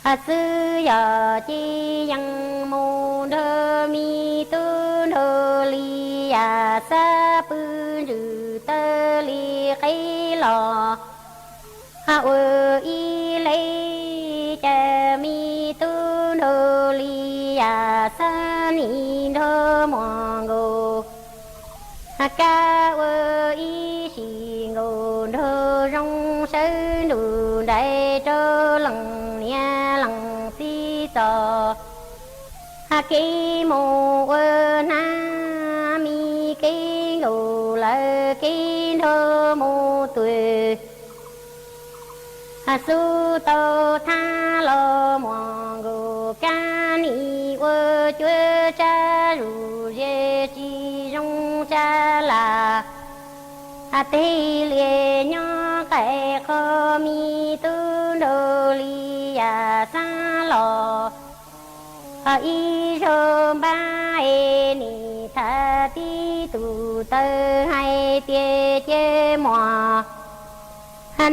xwb yog ces yeej mus nrog me tub nraug li yam xab pw ntsws taw li qev los ua ib leb cas me tub nraug li yam xab nim nrog muam nkaus kab ua ib sim nkaus nraug zoo sawv nrug nraim rau leej niam leej txiv txoj kev mus ua hnab, me kev nkaus lawm kev nrog mus tuag. Xub tau thab los muam nkaus kab nim ua cuab tsab zuj zus tsis zoo tsab lam. Tej liaj nyob qab qhov me tub nraug li yam xab los ib zaug npab es nim tham tib tug taw hais tias cia muam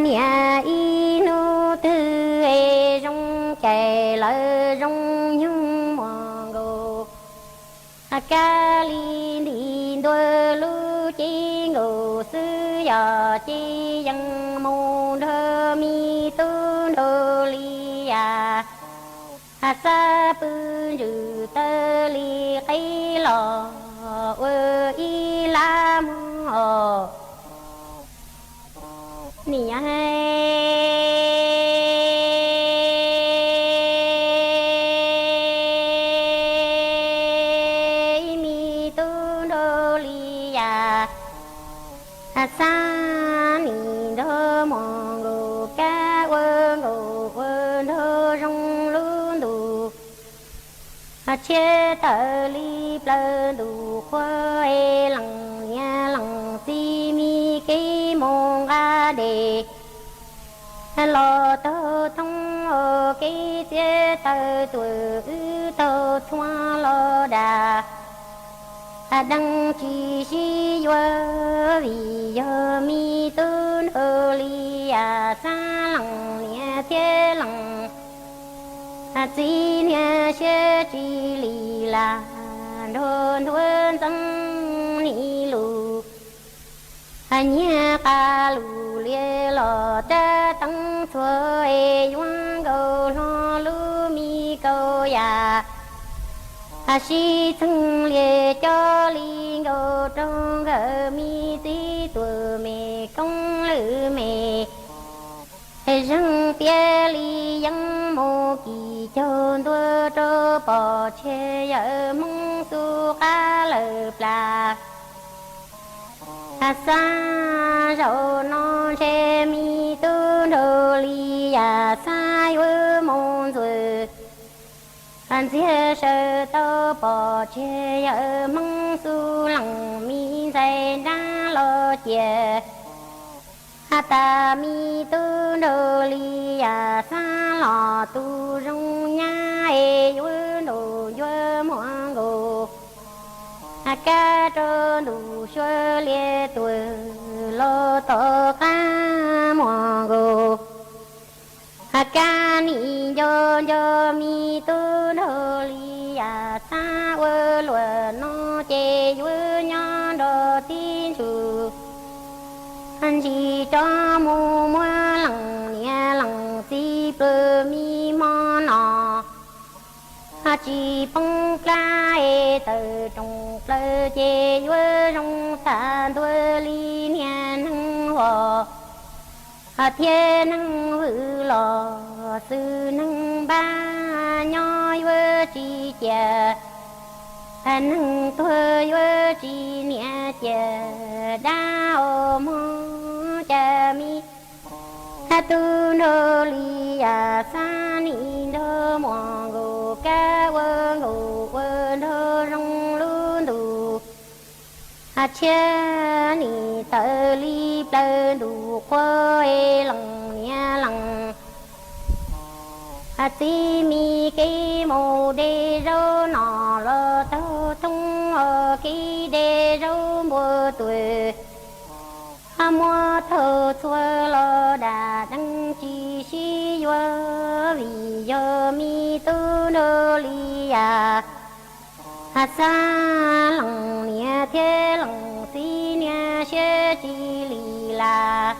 niam ib hnub twg es zoo cais lawm zoo nyoog muam nkaus kab li ntim ntua lub cev nkaus xwb yog ces yeej mus nrog me tub nraug li yam xab pw ntsws taw li qev los ua ib lab mog. Niam, me tub nraug li yam xab nim nrog muam nkaus kab ua nkaus ua nraug zoo lub ntuj tshiab tawm li plaws ntuj qhua es leej niam leej txiv me kev mus nqa dej los taug thoob, kev txiav taw tuaj wb taug txhuas los dag deej tsis sib yuav vim yog me tub nraug li yam xab leej niam thiab leej txiv niag siab tsis li lam nrog ntuav ntxeev nim lus nyiag qab lus lias los rab teeb txhua es yuav nkaus hlo lub me kaus yam sib txeeg lias coj li nkaus rau nkawd me txiv tuam me koob lwm me zeeg piav li yeeb mus kis caug ntua rau pom tseg yawm Hmoob xub qab lawm plas. Xab zaum no ntshe me tub nraug li yam xab yuav mus ntxuav ntxiag saw tau pom tseg yawm Hmoob xub leej me ntxhais nrab los cia tas me tub nraug li yam xab los tus zoo nyab es yuav nraum ncuav muam nkaus kab rau ntuj sua liab tuag los tom qab muag nkaus. Kab nim nco nco me tub nraug li yam xab ua luam no ces yuav nyob nrog tib ntsuj. Ntsis rov mus muab leej niam leej txiv pluag mi hmo no. Tsis poob plab es tawm rooj plaws ces yuav zoo tag ntua li niag neeg vos thiab neeg vwm los xwb. Neeg npab nyob yuav tsis cia, neeg tuag yuav tsis niam cia, dab os mog cas me. Tub nraug li yam xab nim nrog muam nkaus kab ua nkaus ua nrog zoo lub ntuj. Tshiab nim tawm li plaws ntuj qhua es leej niam leej txiv mi kev mus de zaub no los taug thoob os kev de zaub npua tuag. Muab taug txhua los dam deev tsis sib yuav vim yog me tub nraug li yam xab leej niam thiab leej txiv niag siab tsis lim lam.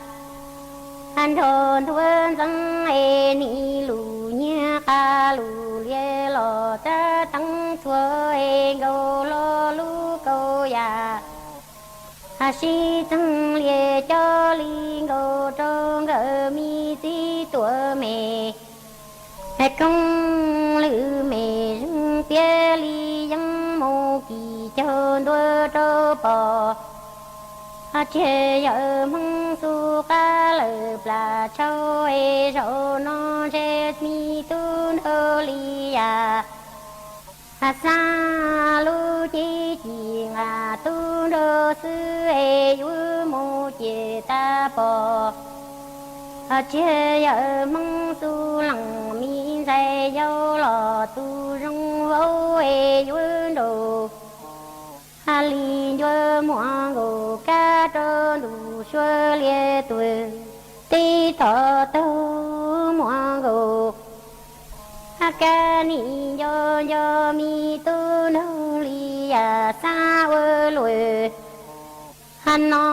Nrog nthuav ntxeev es nim lus nyiag qab lus lias los rab teeb txhua es nkaus hlo lub kaus yam. Sib txeeg lias coj li nkaus rau nkawd me txiv tuam me. Koob lwm me zeeg piav li yeeb mus kis caug ntua rau pom. Tsiag yawm Hmoob xu qab lawm plas tshau es zaum no ntshe me tub nraug li yam xab lub cib ci nqa tub nraug xwb es yuav mus ces tag pom. Tsiag yawm Hmoob xu leej me ntxhais yau los tus zoo vauv es yuav nraus li ncua muam nkaus kab rau ntuj sua liab tuag tib tog taug muam nkaus. Kab nim nco nco me tub nraug li yam xab ua luam no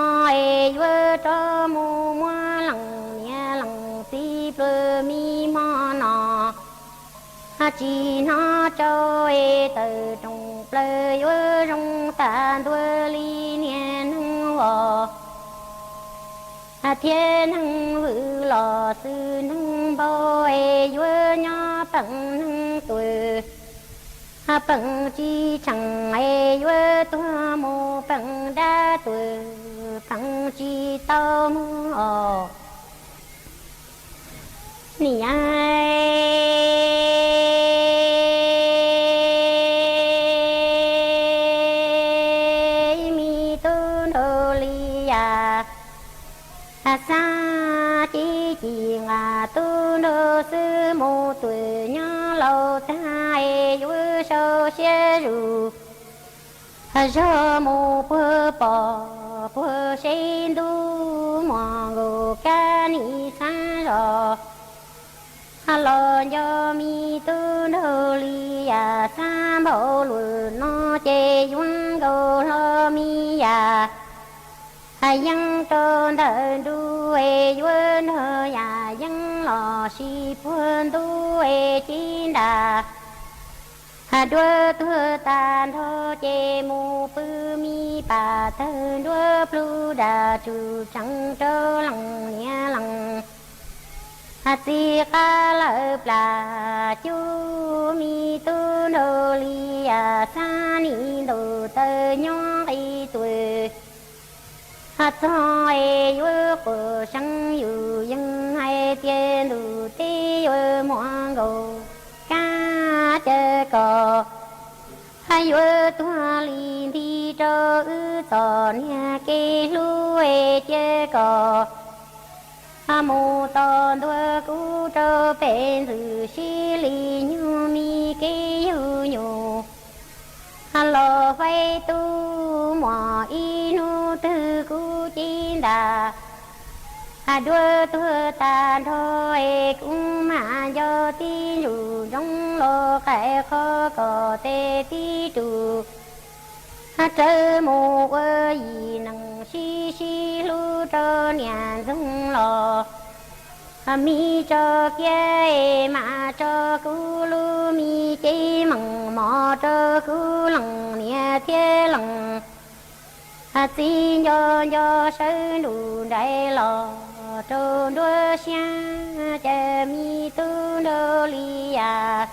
es yuav rov mus muab leej niam leej txiv pluag mi hmo no. Tsis hnov tsau es tawm rooj plaws yuav zoo tag ntua li niag neeg vos thiab neeg vwm los xwb. Neeg npau es yuav nyob peem neeg tuag, peem tsis tsheej es yuav tuag mus peem dab tuag, peem tsis tau muag os. Niam, me tub nraug li yam xab cib ci nqa tub nraug xwb mus tuam nyob laus tag es yuav sau siab zus zog mus puag pom puag seb ntub muam nkaus kab nim xab zos los nco me tub nraug li yam xab npau luam no ces yuav nkaus hlo me yam yeeb rau ntawm nruj es yuav nrog yam yeeb los sis puag ntuj es cib nram. Duab tuag tas nrho ces mus pw mi pam tawg nruab plhu dam tsum tsees rau leej niam leej txiv qab lawm plas cub. Me tub nraug li yam xab nim ntaus taw nyob nqi tuam txog es yuav quas seev yus yeej hais tias ntuj teb yuav muaj nkaus kab cia kom yuav tuag li nti rau wb txom niag kev hlub es cia kom mus tos ntua kub rau pem ntxwg sib li nyug mi kev yug nyug los faib tub. Duab tuag tag nrho es kuv mam nco tib ntsuj ntsoov los qaij qhov kom tes tib tug rawv mus ua yim neeg sib sib hlub rau niam ntxoog los. Miv tso kiag es mam tso kuv lub me cev meej mom rau kuv leej niam thiab leej txiv nco nco sawv ntuj nraim los rau nruab siab. Cas me tub nraug li yam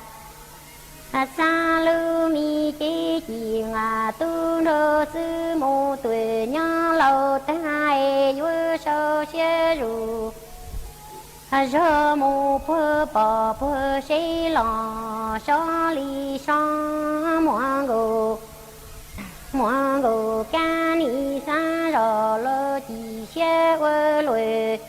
xab lub me cev ci nqa tub nraug xwb mus tuam nyob laus tag es yuav sau siab zus zog mus puag pom puag seb los sob li sob muam nkaus, muam nkaus kab nim xab zos los ci siab ua luam.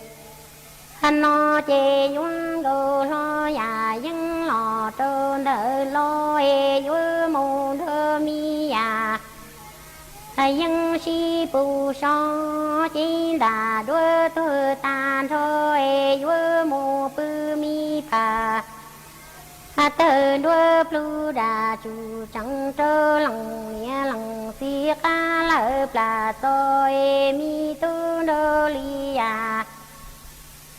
No ces yuav nkaus hlo yam yeeb los rau ntawm los es yuav mus nrog me yam yeeb sib pus so. Ces ntam duab tuag tag nrho es yuav mus pw me pas tawg nruab plhu dam tsum tsees rau leej niam leej txiv qab lawm plas txo es me tub nraug li yam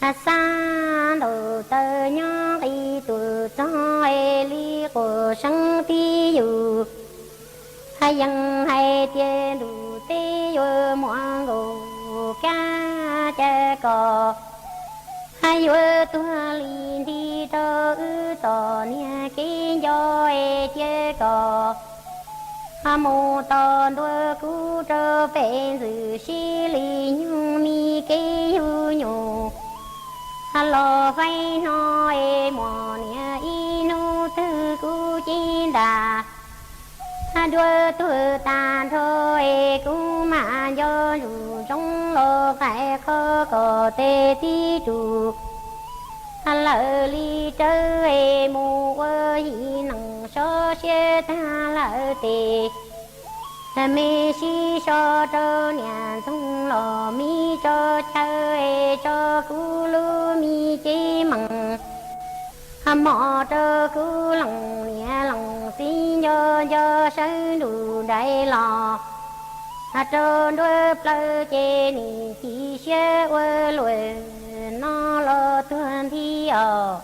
xab ntaus taw nyob qis tuam txog es li quas seeb tib yus yeej hais tias ntuj teb yuav muam nkaus kab cas kom yuav tuag li nti rau wb txom niag kev nco es cia kom mus tos ntua kuv rau pem ntxwm sib li nyoog mi kev yug nyuj los faib no es muam niam ib hnub twg kuv cev ntam duab tuag tag nrho es kuv mam nco ntsuj ntsoov los qaij qhov kom tes tib tug lawm li rawv es mus ua yim neeg sob siab tag lawm tes me sib so rau niam ntxoog los mi tso chaw es tso kuv lub me cev meej mom rau kuv leej niam leej txiv nco nco sawv ntuj nraim los rau nruab plawv ces nim ci siab ua luam no los tuag nthi os.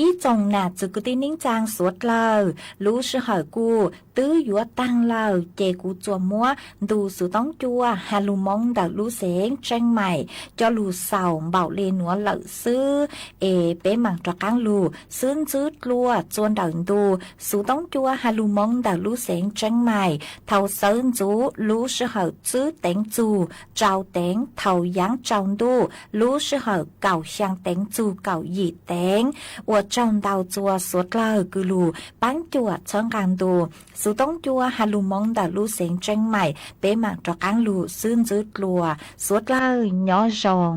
Ib tsoom nam txwv kwv tij neej tsaa suav dlawg, lub sij hawm kuj twb yuav taag lawm ces kuv tsuas muab ntu xuv toob cua Has Lug Moov ntawm lub xeev Tseeb Maim coj lug xaus npaum le nuav lawm xwb, es peb maam rov qaab lug xwb ntxwb dlua txua ntawm ntu xuv toob cua Has Lug Moov ntawm lub xeev Tseeb Maim thaus xawv ntxuv lub sij hawm tsib teev txug rau teev thaus yaav tsaus ntuj lub sij hawm kaum xyaa teev txug kaum yim teev, ua tsaug ntau txua suav dlawg kws lug paab cuam txhawb nqaa ntu xuv toob cua Has Lug Moov ntawm lub xeev Tseeb Maim. Peb maam rov qaab lug xwb ntxwb dlua, suav dlawg nyob zoo.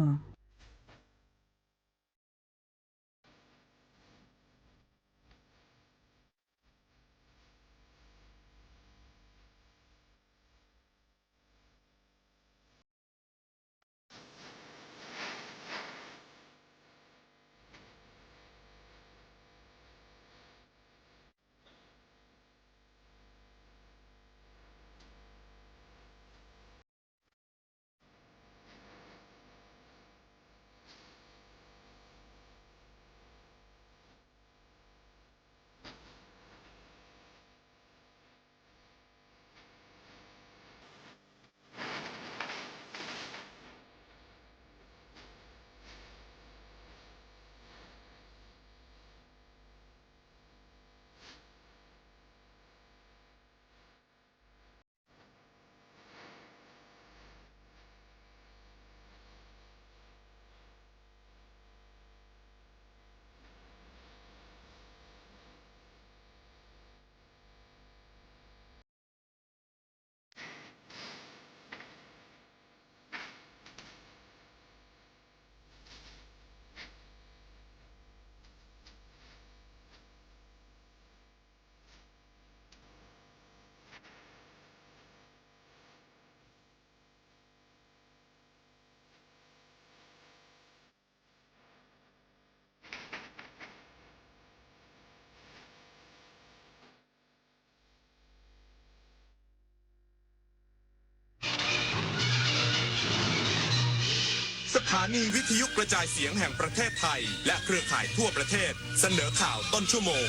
สถานีวิทยุกระจายเสียงแห่งประเทศไทย และเครือข่ายทั่วประเทศ เสนอข่าวต้นชั่วโมง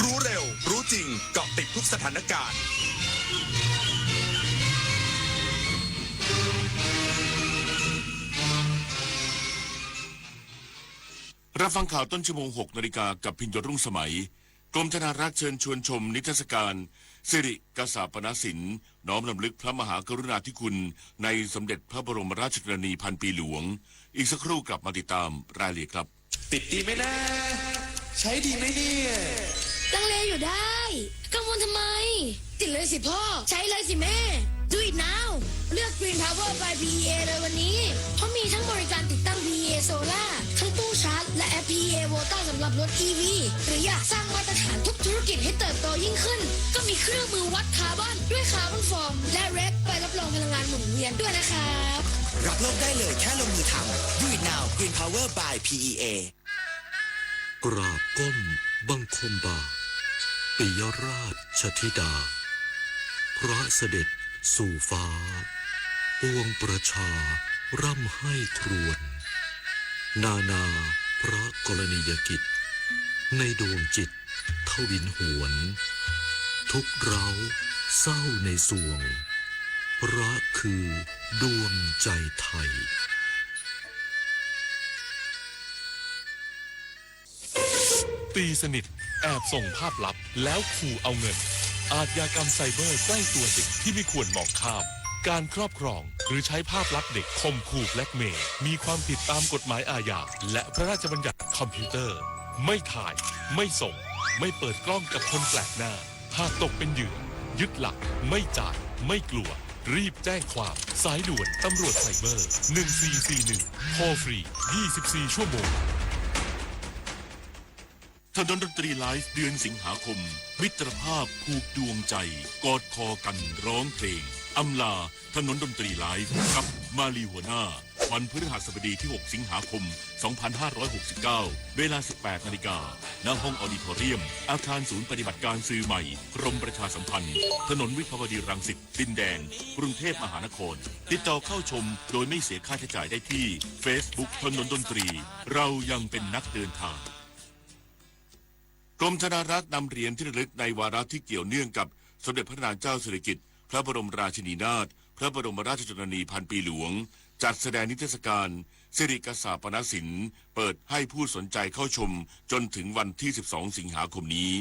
รู้เร็ว รู้จริง เกาะติดทุกสถานการณ์ รับฟังข่าวต้นชั่วโมง หกนาฬิกา กับพิญโยรุ่งสมัย กรมธนารักษ์เชิญชวนชมนิทรรศการ สิริกษาปนศิลป์ น้อมรำลึกพระมหากรุณาธิคุณในสมเด็จพระบรมราชชนนีพันปีหลวง อีกสักครู่กลับมาติดตามรายละเอียดครับ ติดดีไหมนะ ใช้ดีไหมเนี่ย ลังเลอยู่ได้ กังวลทำไม ติดเลยสิพ่อ ใช้เลยสิแม่ Do it now เลือก Green Power by พีอีเอ เลยวันนี้ เพราะมีทั้งบริการติดตั้ง พีอีเอ Solar ทั้งตู้ชาร์จ และแอป พีอีเอ Volta สำหรับรถ อีวี หรืออยากสร้างมาตรฐานทุกธุรกิจให้เติบโตยิ่งขึ้น ก็มีเครื่องมือวัดคาร์บอนด้วยคาร์บอนฟอร์ม และเรคใบรับรองพลังงานหมุนเวียนด้วยนะครับ รับโลกได้เลยแค่ลงมือทำ Do it now Green Power by พีอีเอ กราบก้มบังคมบาทปิยราชธิดา พระเสด็จสู่ฟ้า ปวงประชาร่ำไห้ครวญ นานาพระกรณียกิจ ในดวงจิตทวินหวน ทุกข์ร้าวเศร้าในสวง พระคือดวงใจไทย ตีสนิท แอบส่งภาพลับ แล้วขู่เอาเงิน อาชญากรรมไซเบอร์ใกล้ตัวเด็กที่ไม่ควรมองข้าม การครอบครอง หรือใช้ภาพลับเด็กข่มขู่แบล็กเมย์ มีความผิดตามกฎหมายอาญา และพระราชบัญญัติคอมพิวเตอร์ ไม่ถ่าย ไม่ส่ง ไม่เปิดกล้องกับคนแปลกหน้า หากตกเป็นเหยื่อ ยึดหลัก ไม่จ่าย ไม่กลัว รีบแจ้งความ สายด่วนตำรวจไซเบอร์ หนึ่งสี่สี่หนึ่ง โทรฟรี ยี่สิบสี่ ชั่วโมง ถนนดนตรีไลฟ์เดือนสิงหาคม มิตรภาพผูกดวงใจ กอดคอกันร้องเพลง อำลาถนนดนตรีไลฟ์ กับมาลีหัวหน้า วันพฤหัสบดีที่ หก สิงหาคม สองพันห้าร้อยหกสิบเก้า เวลา สิบแปดนาฬิกา ณ ห้องออดิทอเรียม อาคารศูนย์ปฏิบัติการสื่อใหม่ กรมประชาสัมพันธ์ ถนนวิภาวดีรังสิต ดินแดง กรุงเทพมหานคร ติดต่อเข้าชมโดยไม่เสียค่าใช้จ่ายได้ที่ Facebook ถนนดนตรี เรายังเป็นนักเดินทาง กรมธนารักษ์นำเหรียญที่ระลึกในวาระที่เกี่ยวเนื่องกับสมเด็จพระนางเจ้าสิริกิติ์ พระบรมราชินีนาถ พระบรมราชชนนีพันปีหลวง จัดแสดงนิทรรศการ สิริกษาปนศิลป์ เปิดให้ผู้สนใจเข้าชมจนถึงวันที่ สิบสอง สิงหาคมนี้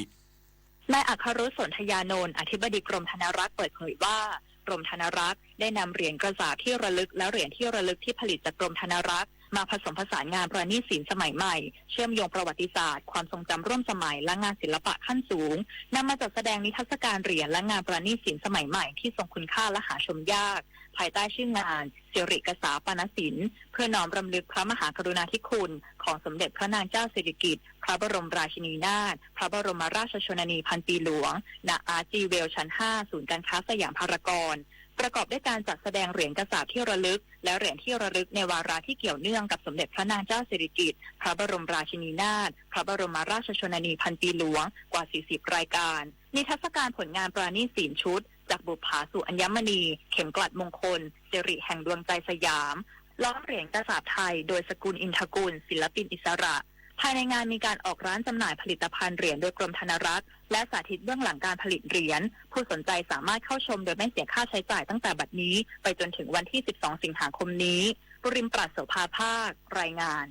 นายอัครรุษ สนธยานนท์ อธิบดีกรมธนารักษ์เปิดเผยว่า กรมธนารักษ์ได้นำเหรียญกระสาบที่ระลึกและเหรียญที่ระลึกที่ผลิตจากกรมธนารักษ์มาผสมผสานงานประณีตศิลป์สมัยใหม่ เชื่อมโยงประวัติศาสตร์ ความทรงจำร่วมสมัย และงานศิลปะขั้นสูง นำมาจัดแสดงนิทรรศการเหรียญและงานประณีตศิลป์สมัยใหม่ที่ทรงคุณค่าและหาชมยาก ภายใต้ชื่องาน สิริกษาปนศิลป์ เพื่อน้อมรำลึกพระมหากรุณาธิคุณของสมเด็จพระนางเจ้าสิริกิติ์ พระบรมราชินีนาถ พระบรมราชชนนีพันปีหลวง ณ Art Jewel ชั้น ห้า ศูนย์การค้าสยามพารากอน ประกอบด้วยการจัดแสดงเหรียญกระสาบที่ระลึก และเหรียญที่ระลึกในวาระที่เกี่ยวเนื่องกับสมเด็จพระนางเจ้าสิริกิติ์ พระบรมราชินีนาถ พระบรมราชชนนีพันปีหลวง กว่า สี่สิบ รายการ นิทรรศการผลงานประณีตศิลป์ชุด จากบุปผาสู่อัญมณี เข็มกลัดมงคล สิริแห่งดวงใจสยาม ล้อมเหรียญกระสาบไทย โดยสกุลอินทกุล ศิลปินอิสระ ภายในงานมีการออกร้านจำหน่ายผลิตภัณฑ์เหรียญโดยกรมธนารักษ์ และสาธิตเบื้องหลังการผลิตเหรียญ ผู้สนใจสามารถเข้าชมโดยไม่เสียค่าใช้จ่ายตั้งแต่บัดนี้ไปจนถึงวันที่ สิบสอง สิงหาคมนี้ บุริมย์ปราชโสภาภาค รายงาน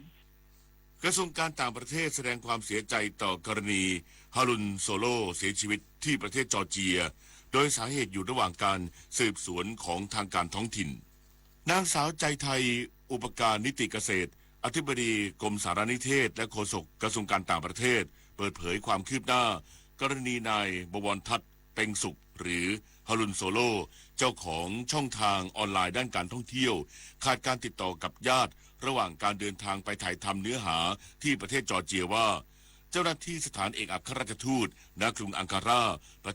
กระทรวงการต่างประเทศแสดงความเสียใจต่อกรณีฮารุนโซโลเสียชีวิตที่ประเทศจอร์เจีย โดยสาเหตุอยู่ระหว่างการสืบสวนของทางการท้องถิ่น นางสาวใจไทย อุปการนิติเกษตร อธิบดีกรมสารนิเทศและโฆษกกระทรวงการต่างประเทศ เปิดเผยความคืบหน้า กรณีนายบวรทัศน์ เต็งสุข หรือฮารุนโซโล เจ้าของช่องทางออนไลน์ด้านการท่องเที่ยว ขาดการติดต่อกับญาติ ระหว่างการเดินทางไปถ่ายทำเนื้อหาที่ประเทศจอร์เจียว่า เจ้าหน้าที่สถานเอกอัครราชทูต ณ กรุงอังการา ประเท